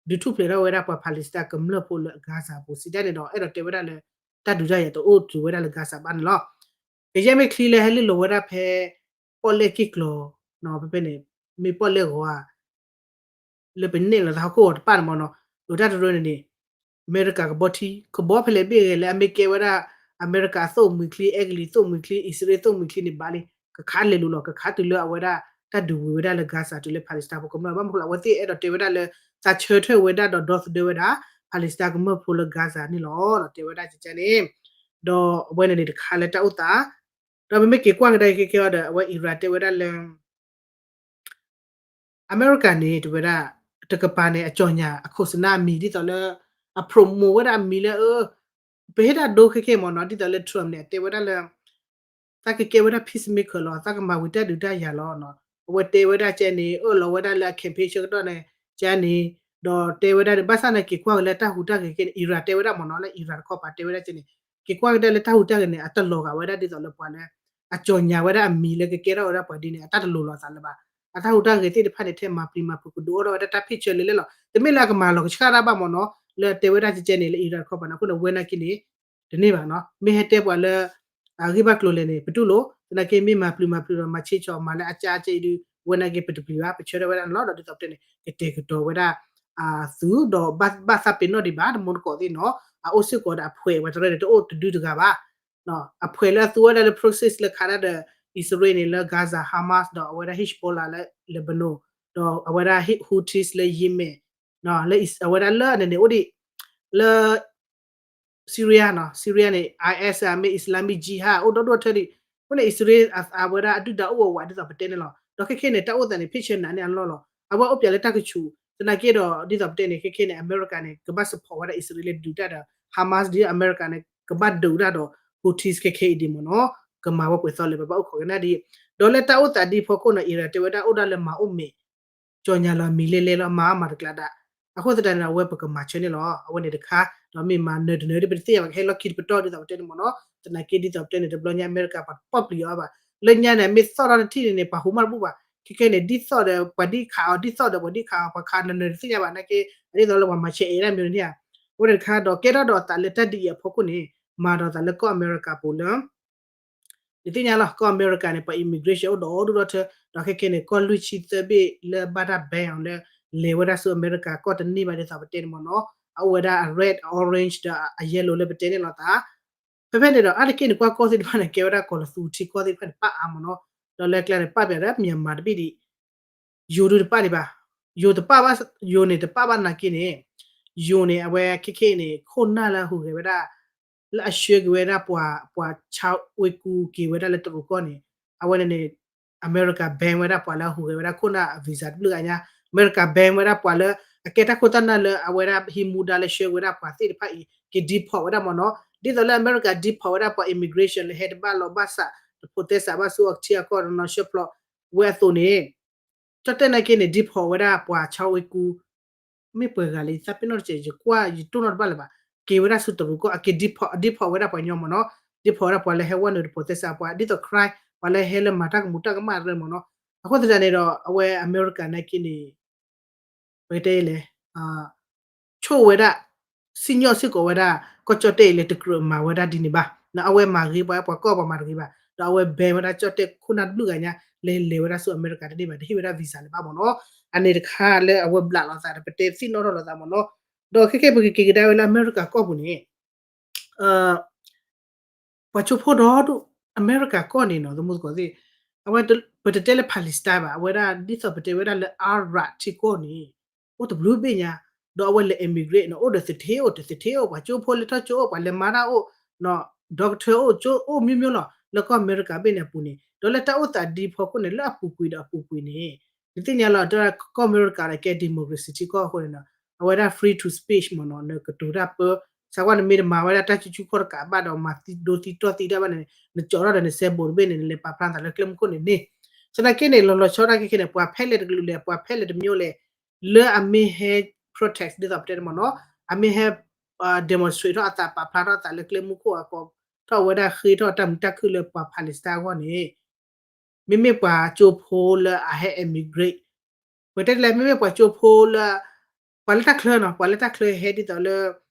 ဒုးထူၣ်ဖျဲးထီၣ်ဝဲဒၣ်ပှၤ Palestine ကမျၢၢ်ဖိလၢအ Gaza ပူၤ စံးတၢ်န့ၣ်ဒီး အဲၣ်ဒိးတဲဝဲဒၣ်လၢ တၢ်ဒုးတၢ်ယၤတအိၣ်တုၤဝဲဒၣ်လၢ Gaza ဘၣ်န့ၣ်လီၤ. ကယဲၢ်မ့ၢ်ချံလၢဟဲလ့ၣ်လီၤဝဲဒၣ်ဖဲ ပီၣ်လဲၣ်က့ၣ်ကျီၤ ဖဲဖဲန့ၣ် မ့ၢ်ပီၣ်လဲၣ်ဂီၤဧါ လၢပနဲၣ်လီၤသးဟီၣ်ခိၣ်ဂီၤတပၣ်န့ၣ်မ့ၢ်နီၤ, ဒီးတၢ်တရၢန့ၣ်န့ၣ် အမဲရကၤကဘီထံ ကဘီဖဲလဲၣ်ဘ့ၣ်ဂဲၤလဲၣ် အမ့ၢ်ကဲဝဲဒၣ် အမဲရကၤအသိၣ်မှံၤချံ အဲကလံးသိၣ်မှံၤချံ အံၣ်စရ့လးသိၣ်မှံၤချံန့ၣ်ဘၣ်လံ ကခးလဲၤလိာ်လီၤ ကခးတုၤလၢအဝဲဒၣ် တၢ်ဒုးဝံၤဝဲဒၣ်လၢ Gaza တုၤလၢ Palestine ဖိကမျၢၢ် ဘၣ်မနုၤဃိလဲၣ် အဝဲသ့ၣ်အဲၣ်ဒိးတဲဝဲဒၣ်လၢ သးဆၢထၢၣ်ဝဲဒၣ်ဒီးဒီသဒၢဝဲဒၣ် Palestine ကမျၢၢ်ဖိလၢ Gaza န့ၣ်လီၤ ဒီးတဲဝဲဒၣ်ကကန့ၣ် ဒီးအဝဲန့ၣ်န့ၣ်တခါလၢတၢ်အိၣ်သး ဒီးပမ့ၢ်က့ၤကွၢ်ကဒါက့ၤခဲခဲအံၤဒီး အဝဲ Iran တဲဝဲဒၣ်လၢ အမဲရကၤန့ၣ် တဲဝဲဒၣ် တကပၤန့ၣ် အကြော်ညာ အ โฆษณา အမံၤဒ်သိးလၢ အ promote ဝဲဒၣ်အမံၤလၢ ပဟ့ၣ်တၢ်ဒိခဲခဲမ့ၢ်နီၤ ဒ်သိးလၢ Trump န့ၣ် အတဲဝဲဒၣ်လၢ သးကကဲဝဲဒၣ် peacemaker လီၤ သးကမၤဝံၤတၢ်ဒုးတၢ်ယၤလီၤ အဝဲတဲဝဲဒၣ်ကဲန့ၣ် အၢၣ်လီၤဝဲဒၣ်လၢအ campaign ဆၢကတီၢ်န့ၣ် ကဲန့ၣ် ဒီးတဲဝဲဒၣ် ဘၣ်ဆၣ်န့ၣ် က့ၤကွၢ်က့ၤလၢတၢ်ဟူးတၢ်ဂဲၤခဲန့ၣ် Iran တဲဝဲဒၣ်မ့ၢ်နီၤ လၢ Iran တခီပၤတဲဝဲဒၣ်ကဲန့ၣ် က့ၤကွၢ်က့ၤဒၣ်လၢတၢ်ဟူးတၢ်ဂဲၤန့ၣ် အတလီၤဂာ်ဝဲဒၣ်ဒ်သိးလၢပှၤလၢ အကြော်ညာ ဝဲဒၣ်အမံၤလၢကကဲထီၣ်ဝဲဒၣ်ပှၤဒ်န့ၣ် အတၢ်တလိၤလိာ်အသးလၢၤဘၣ်. အတၢ်ဟူးတၢ်ဂဲၤသ့ၣ်တဖၣ်န့ၣ် ထဲမၤပျံၤမၤဖုးကဒုးအိၣ်ထီၣ်ဝဲဒၣ်တၢ် picture လၢလဲၣ်လီၤ. တမ့ၢ်လၢအကမၤလီၤကဆှၣ်တၢ်ဘၣ်မ့ၢ်နီၤ လၢတဲဝဲဒၣ်ကကဲန့ၣ် လၢ Iran တခီပၤန့ၣ် အဃိန့ၣ် ဝဲနာ်က့န့ၣ် တန့ၢ်ဘၣ်နီၤ မ့ၢ်ဟဲတဲပှၤလၢ အဂ့ၢ်ဘၣ်ကျိၤလဲၣ်န့ၣ် ပတူၢ်လိာ် သနာ်က့မ့ၢ်မၤပျံၤမၤဖုးဒီးမၤဆ့ဆီးမၤလၢအကၢ်အကဲအံၤဒုး ဝဲနာ်က့ပတပျံၤဘၣ် ပဆၢထၢၣ်ဝဲဒၣ်န့ၣ်လီၤ. ဒီးဒ်သိးပတဲန့ၣ် ကတဲာ်ကတီၤဝဲဒၣ် သုးဒီးဘၣ်သးပ့ၤနီၣ်ဒံးဘၣ် တမူတကိးသ့ၣ်နီၤ အအိၣ်စ့ၢ်ကီးဒီးအဖှဲးဝဲတရၢန့ၣ် တအိၣ်တဒုတဂၤဘၣ် အဖှဲးလၢအသူဝဲဒၣ်လၢ process လၢခးဒၣ်ဒီး အံၣ်စရ့လးန့ၣ် လၢ Gaza Hamas ဒီးအဝဲဒၣ် Hezbollah လၢ Lebanon ဒီးအဝဲဒၣ် Houthis လၢ Yemen လၢအဝဲဒၣ်လၢအန့ၣ်န့ၣ် အိၣ်ဒံး လၢ Syria နီၤ Syria န့ၣ် IS မ့ၢ် Islamic Jihad အိၣ်ဒီဒူၣ်အထၢဒံး အဃိန့ၣ် အံၣ်စရ့လးအဝဲဒၣ်အဒုၣ်ဒါအိၣ်ဝးဝးဒ်သိးပတဲန့ၣ်လီၤ. ဒီးခဲခဲန့ၣ် တၢ်အိၣ်သးန့ၣ် picture နးန့ၢ်အလီၢ်လီၤ. အဝဲအိၣ်ပၠးလၢတၢ်ကဆူး သနာ်က့ဒီး ဒ်သိးပတဲန့ၣ် ခဲခဲန့ၣ် အမဲရကၤန့ၣ် ကဘၣ် support ဝဲဒၣ်အံၣ်စရ့လးလၢဒုးတၢ်ဒီး Hamas ဒ်အမဲရကၤန့ၣ် ကဘၣ်ဒုးတၢ်ဒီး Houthis ခဲခဲအံၤဒ်မ့ၢ်နီၤ ကမၤဝဲပှဲၤသီလၢၤဘၣ် ဘၣ်အိၣ်ခိးကနၣ်ဒ် ဒီးလၢတၢ်အိၣ်သးဒ်ဖီခိၣ်န့ၣ် Iran တဲဝဲဒၣ်အိၣ်ဒၣ်လၢမၤအိၣ်မဲာ် ကၠီညါလီၤမံၤလဲလဲလီၤ မၤအီၣ်မၤတကျါဒၣ်. အဃိသတးန့ၣ်ဒီး အဝဲပကမၤဆၢန့ၣ်လီၤ. အဝဲန့ၣ်တခါ ဒီးမ့ၢ်မၤနၢၤတနၢၤဒ်ပတသ့ၣ်ညါဘၣ် ကဟဲလီၢ်ခံတပတီၢ်ဒ်သိးပတဲန့ၣ်မ့ၢ်နီၤ. သနာ်က့ဒ်သိးပတဲန့ၣ် တဘျီညါအမဲရကၤပှၤတပီၢ်ပျံၤအီၤဘၣ်. လၢညါန့ၣ် မ့ၢ်သီၣ်ထီၣ်တထံၣ်န့ၣ်န့ၣ် ပှၤဟူးမးတဘူၣ်ဘၣ်. ခဲခဲန့ၣ် ဒ်သိးဒီး ပှၤဒ်ခးအီၤ ဒ်သိးဒီးပှၤဒ်ခးအီၤ ပှၤခးနၢၤနၢၤတသ့ၣ်ညါဘၣ် နာ်က့ ဒ်သိးလၢပှၤမၤဆဲးအဲၣ်ဒၣ်မ့ၢ်န့ၣ်ဧါ. အဝဲန့ၣ်တခါဒီး ကဲထီၣ်ဒီးအသးလၢတၢ်ဒ်အံၤအဖီခိၣ်န့ၣ် မၤဒီးသးလၢကီၢ်အမဲရကၤပူၤလၢ နသ့ၣ်ညါလီၤ ကီၢ်အမဲရကၤန့ၣ် ပှၤ immigration အိၣ်ဒီးအိၣ်ဒူၣ်ဒီထၢ ဒီးခဲခဲန့ၣ် ကီၢ်လွံၢ်ဆံသၢဘ့ၣ်လၢဘၣ်တၢ် ban အီၤလၢ လဲၤဝဲဒၣ်ဆူအမဲရကၤကီၢ်တန့ၢ်ဘၣ်ဒ်သိးပတဲန့ၣ်မ့ၢ်နီၤ အအိၣ်ဝဲဒၣ်အ red orange ဒီးအ yellow လၢပတဲန့ၣ်လီၤသး ဖဲဖဲန့ၣ်ဒီး အါတက့ၢ်န့ၣ် ကွၢ်ကီၢ်သ့ၣ်တဖၣ်န့ၣ် ကဲဝဲဒၣ်ကီၤလၤသူထံကီၢ်သ့ၣ်တဖၣ်န့ၣ် ပၣ်အါမ့ၢ်နီၤ ဒီးလၢကျါန့ၣ် ပၣ်ပၠးဒီး Myanmar တဘ့ၣ်ဒံး ယိၤဒုးတပၣ်ဒံးဘၣ် ယိၤတပၣ်ဘၣ် ယိၤန့ၣ်တပၣ်ဘၣ်နာ်က့န့ၣ် ယိၤန့ၣ် အဝဲခဲခဲအံၤန့ၣ် ခိၣ်နၢ်လၢအဟူးဂဲၤဝဲဒၣ် လၢအဆှၢက့ၤဝဲဒၣ်ပှၤ ပှၤဆါဝ့ၢ်ကူက့ၤဝဲဒၣ်လၢတရူးကီၢ်န့ၣ် အဝဲန့ၣ်န့ၣ် အမဲရကၤ ban ဝဲဒၣ်ပှၤလၢအဟူးဂဲၤဝဲဒၣ်ခိၣ်နၢ်အ visa တဘျုးဂၤညါ အမဲရကၤ ban ဝဲဒၣ်ပှၤလၢ အကဲတၢ်ခိၣ်တၢ်နၢ်လၢအဝဲဒၣ်ဟံးမူဒါလၢဆှၢဝဲဒၣ်ပှၤသ့ၣ်တဖၣ်အံၤ က့ၤ deport ဝဲဒၣ်မ့ၢ်နီၤ ဒ်သိးလၢအမဲရကၤ deport ဝဲဒၣ်ပှၤ immigration လၢဟဲတဘၣ်လီၤဘၣ်စး တဖိးသဲစးဘၣ်ဆူအထံအကီၢ်တနီၤဆှၢဖျိးဝဲအသိးန့ၣ် ကၠီၣ်တဲၣ်နာ်က့န့ၣ် deport ဝဲဒၣ်ပှၤဆါဝ့ၢ်ကူ မ့ၢ်ပှဲၤဂၤလံ သးပ့ၤနီၣ်တစဲး ယကွၢ်ယတိၢ်နီၣ်တဘၣ်လၢၤဘၣ် က့ၤဝဲဒၣ်ဆူတရူးကီၢ် အက့ၤ deport ဝဲဒၣ်ပှၤညီမ့ၢ်နီၤ deport ဝဲဒၣ်ပှၤလၢဟဲဝဲနုာ်တဖိးသဲစးပှၤ ဒ်သိး crime ပှၤလၢဟဲလၢမၤတၢ်ကမူးတၢ်ကမၣ်တရၢမ့ၢ်နီၤ အဃိသတးန့ၣ်ဒီး အဝဲအမဲရကၤနာ်က့န့ၣ် ပကတဲလဲၣ် ဆိၣ်ဝဲဒၣ် စံၣ်ညီၣ်စ့ၢ်ကီးဝဲဒၣ် ကီၢ်ကၠီၣ်တဲၣ်အံၤလၢတကြၢးမၤဝဲဒၣ်ဒ်န့ၣ်ဘၣ် အဝဲမၤဂ့ၤပှၤ ပှၤကီၢ်ပှၤမၤတဂ့ၤဘၣ် ဒီးအဝဲ ban ဝဲဒၣ်ကၠီၣ်တဲၣ်ခိၣ်နၢ်တဘျုးဂၤညါ လဲၤလဲၤဝဲဒၣ်ဆူအမဲရကၤတန့ၢ်ဘၣ် တဟ့ၣ်ဝဲဒၣ် visa လၢၤဘၣ်မ့ၢ်နီၤ အန့ၣ်တခါလၢအဝဲဘျးလိာ်သးဒီး ပတဲသ့ၣ်နီၣ်ထီၣ်လိာ်သးမ့ၢ်နီၤ ဒီးခဲခဲပကက့ၤကဒါဝဲလၢအမဲရကၤကီၢ်ပူၤန့ၣ် ပှၤကၠိဖိဒီဒူၣ် အမဲရကၤကီၢ်န့ၣ်နီၤ သမူသကိးသ့ၣ် အဝဲပတတဲလၢ Palestine ဘၣ် အဝဲဒၣ်ဒ်သိးပတဲဝဲဒၣ်လၢ Arab ထံကီၢ်န့ၣ် အိၣ်တဘျုးဘ့ၣ်ညါ ဒီးအဝဲလဲၤ immigrate နီၤ အိၣ်ဒီးသထ့အိၣ် တသထ့အိၣ် ပှၤကၠိဖိလဲၤထီၣ် ကၠိအိၣ် ပှၤလဲၤမၤတၢ်အိၣ် doctor အိၣ် ကၠိအိၣ် မျိုးမျိုး လီၤ လၢကီၢ်အမဲရကၤဘ့ၣ်န့ၣ်အပူၤန့ၣ် ဒီးလၢတၢ်အိၣ်သးဒ်ဖီခိၣ်န့ၣ် လၢအပူၤကွံာ်ဒီးအပူၤကွံာ်န့ၣ် နသ့ၣ်ညါလီၤ တၢ်ကီၢ်အမဲရကၤဒီးကဲ democracy ထံကီၢ်အဃိန့ၣ်နီၤ အဝဲဒၣ် free to speech မ့ၢ်နီၤ နကတိၤတၢ်ပၢ စးကွၢ်နမ့ၢ်တမၤဝဲဒၣ်တၢ်ကူၣ်ကူၣ်ခီၣ်တကးဘၣ်ဒီး မၤသံဒိသံတီၢ်သံတၢ်ဘၣ်န့ၣ် နကၠီထီၣ်ဒီးနစဲဘူးတဘ့ၣ်န့ၣ် နလဲၤပာ်ဖျါသးလၢကျဲမုၢ်ခိၣ်န့ၣ်န့ၣ်. သနာ်က့န့ၣ် လီၤလီၤဆီဒၣ်ခဲခဲန့ၣ် ပှၤဖဲလဲၣ်တကလုာ်လဲၣ် ပှၤဖဲလဲၣ်တမျိုးလဲၣ် လၢအမ့ၢ်ဟဲ protest ဒ်သိးပတဲန့ၣ်မ့ၢ်နီၤ, အမ့ၢ်ဟဲ demonstrate ထီၣ်အသး ပာ်ဖျါထီၣ်အသးလၢကျဲမုၢ်ခိၣ်အကိးထီၣ်ဝဲဒၣ် ဃ့ထီၣ်တၢ်မုာ်တၢ်ခုၣ်လၢပှၤ Palestine အဂီၢ်န့ၣ် မ့မ့ၢ်ပှၤကၠိဖိလၢအဟဲ emigrate ပတဲလဲၣ် မ့မ့ၢ်ပှၤကၠိဖိလၢ ပှၤလၢတၢ်ချၢနီၤ ပှၤလၢတၢ်ချၢဟဲဒ်သိးလၢ ဟဲ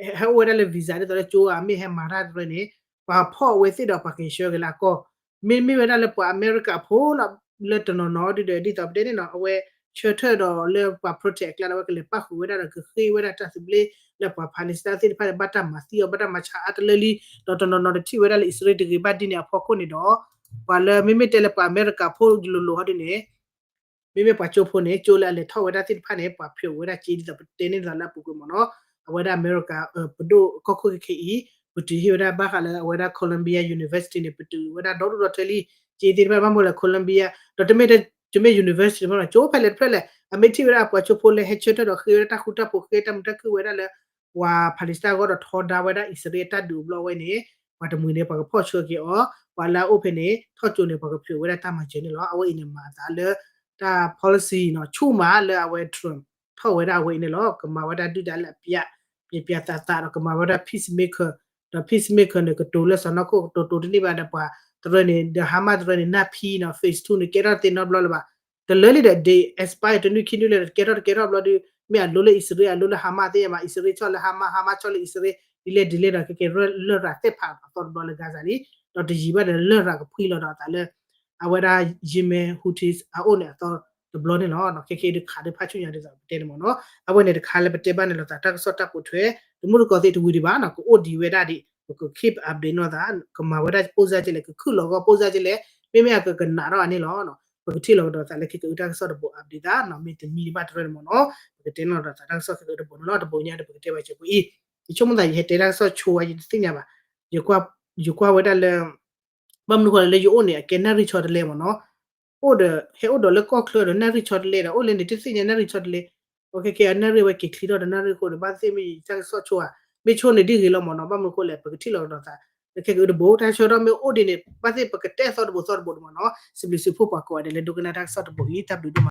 အိၣ်ဝဲဒၣ်လၢ visa ဒ်သိးလၢကၠိအမ့ၢ်ဟဲမၤတၢ်တရၢန့ၣ် ပှၤဖီၣ်အဝဲသ့ၣ်ဒီးပှၤကဆှၢက့ၤလၢအကီၢ်, မ့မ့ၢ်ဝဲဒၣ်လၢပှၤအမဲရကၤဖိလီၤ လၢတနီၤနီၤဒ်ဒီး ဒ်သိးပတဲန့ၣ်နီၤ အဝဲဆၢထၢၣ်ဒီးလၢပှၤ protest အကျါဒီး အဝဲကလဲၤပၣ်ဃုာ်ဝဲဒၣ်ဒီးကဃ့ဝဲဒၣ်တၢ်သဘျ့လၢပှၤ Palestine သ့ၣ်တဖၣ်န့ၣ် ဘၣ်တၢ်မၤသံအီၤ ဘၣ်တၢ်မၤဆါအါတလၢလံ, ဒီးတနီၤနီၤတထံၣ်ဝဲဒၣ်လၢအံၣ်စရ့လးတဂ့ၤဘၣ်ဒ်န့ၣ်အဖီခိၣ်န့ၣ်ဒီး ပှၤလၢမ့မ့ၢ်တဲလၢပှၤအမဲရကၤဖိလိၤလိၤဟီဒ်န့ၣ် မ့မ့ၢ်ပှၤကၠိဖိန့ၣ် ကၠိလၢအလဲၤထီၣ်ဝဲဒၣ်သ့ၣ်တဖၣ်န့ၣ် ပှၤဖျိးဝဲဒၣ်က့ဒ်သိးပတဲန့ၣ်သိးလၢအပူၤကွံာ်မ့ၢ်နီၤ, အဝဲဒၣ်အမဲရကၤ ပဒိၣ်ကီၢ်ခိၣ်ခဲခဲအံၤ ပတုာ်ဟ့ၣ်ဝဲဒၣ်ဘၣ်ဃးလၢအဝဲဒၣ် Columbia University န့ၣ် ပတုာ်ဝဲဒၣ်ဒီဒူၣ်ဒီထၢလံ, က့သ့ၣ်တဖၣ်ဘၣ်မနုၤလဲၣ် Columbia ဒီးတမ့ၢ် တမ့ၢ် university မ့ၢ်နီၤ ကၠိဖဲလဲၣ်တဖျၢၣ်လဲၣ် အမ့ၢ်ထံၣ်ဝဲဒၣ်ပှၤကၠိဖိလၢဟဲဆၢထၢၣ်ဒီးဃ့ဝဲဒၣ်တၢ်ဃူတၢ်ဖိး ဃ့တၢ်မုာ်တၢ်ခုၣ်ဝဲဒၣ်လၢ ပှၤ Palestine အဂီၢ်ဒီးထီဒါဝဲဒၣ်အံၣ်စရ့လးအတၢ်ဒုးအဘျီဝဲန့ၣ် ပှၤတမှံၤန့ၣ် ပှၤကဖီၣ်ဆှၢက့ၤအီၤ, ပှၤလၢအအိၣ်ဖဲန့ၣ် ထီၣ်ကၠိန့ၣ် ပှၤကဖျိးဝဲဒၣ်တၢ်မၤစၢၤန့ၣ်လီၤ. အဝဲအံၤန့ၣ်မၤအသးလၢ တၢ် policy နီၤ ဆူၣ်မးလၢအဝဲ Trump ထီၣ်ဝဲဒၣ်အဝဲအံၤန့ၣ်လီၤ. ကမၤဝဲဒၣ်ဒုၣ်ဒါလၢအပျး ပျးပျးသးသးဒီး ကမၤဝဲဒၣ် peacemaker ဒီး peacemaker န့ၣ် ကတိၤလၢစီၤနီၢ်ခိၣ် ကတိၤတိၤတန့ၢ်ဘၣ်ဒီး ပှၤတရၢန့ၣ် ဒီး Hamas တရၢန့ၣ် နၢ်ဖံနီၤ phase two န့ၣ် ကဲထီၣ်တသ့နီတဘျီလၢၤဘၣ်. တလၢလံဒီး they expire တနွံခံနွံလၢ ကဲထီၣ်တကဲထီၣ်ဘျီဒီး မ့ၢ်အလိလၢအံၣ်စရ့လး အလိလၢ Hamas သ့ၣ်မး အံၣ်စရ့လးဆီၣ်လၢ Hamas, Hamas ဆီၣ်လၢအံၣ်စရ့လး ဒ်လဲၣ်ဒ်လဲၣ်ဒီး ကကဲလရာ်သ့ၣ်ဖးအသီတဘျီလၢ Gaza လံ, ဒီးတယံာ်ဘၣ်ဒီး လရာ်ကဖှံလီၤဒီးအသးလၢ အဝဲဒၣ် Yemen Houthis အအိၣ်န့ၣ်အသီတဘျီန့ၣ်လီၤ. ခဲခဲအံၤတခါဒ်ဖးဆူညါဒ်သိးပတဲန့ၣ်မ့ၢ်နီၤ, အဝဲန့ၣ်တခါလၢပတဲဘၣ်န့ၣ်လီၤသး တၢ်ကစီၣ်တၢ်ပိာ်ထွဲ တမူတကိးသ့ၣ်တဝံၤဒံးဘၣ်နီၤ ကအိၣ်ဒံးဝဲဒၣ်ဒံး ပက keep update နီၤသး ကမၤဝဲဒၣ်ပိၢ်စၢ်ကလဲၣ် ကခုၣ်လီၤဂီၢ်ပိၢ်စၢ်ကလဲၣ် မ့မ့ၢ်အကကနးထီၣ်အန့ၣ်လီၤ. ပကထံၣ်လီၤကဒီးသးလၢခဲကတၢၢ်တၢ်ကစီၣ်တဘိး update သးနီၤ မ့ၢ်တမံၤဒံးဘၣ်တရၢန့ၣ်မ့ၢ်နီၤ ပကတဲလီၤကဒီးသးတၢ်ကစီၣ်ခဲကတၢၢ်တဘိးန့ၣ်လီၤ. တဘိးညါဒီးပကတဲဘၣ်စဲးဖိအံၤ ယဆိကမိၣ်သးယဟဲတဲတၢ်ကစီၣ်ဆိဝဲ ယတသ့ၣ်ညါဘၣ် ယကွၢ်ဝဲဒၣ်လၢ ဘၣ်မနုၤဃိလဲၣ်လၢယအိၣ်န့ၣ် အကဲနၣ်ရံၣ်ဆီတလဲမ့ၢ်နီၤ, အိၣ်ဒီး ဟဲအိၣ်ဒီးလၢကီၢ်ချၢဒီးနၣ်ရံၣ်ဆီတလဲဒီး အိၣ်လၢန့ၣ်တသ့ၣ်ညါနၣ်ရံၣ်ဆီတလဲ, အခဲခဲအနၣ်ရံၣ်ဝဲက့ၤချံထီၣ်ဒီးနၣ်ရံၣ်ဃိဒီး ဘၣ်သ့ၣ်မ့ၢ်ယတၢ်ကစီၣ်ဆိဧါ, မ့ၢ်ဆိန့ၣ်ဒ်ဂ့ၤလီၤမ့ၢ်နီၤ, ဘၣ်မနုၤဃိလဲၣ် ပကထံၣ်လီၤကဒီးသး လၢခဲကအုတဘိ တၢ်ဆၢထီၣ်မ့ၢ်အိၣ်ဒ်န့ၣ် ဘၣ်သ့ၣ်ပကတဲသီတဘိသီတဘိန့ၣ်မ့ၢ်နီၤ, စံးဘျုးစံးဖှိၣ်ပှၤကိးဂၤဒဲးလၢဒိကနၣ်တၢ်ကစီၣ်တဘိအံၤ တၢ်ဘျုးဒိၣ်မး.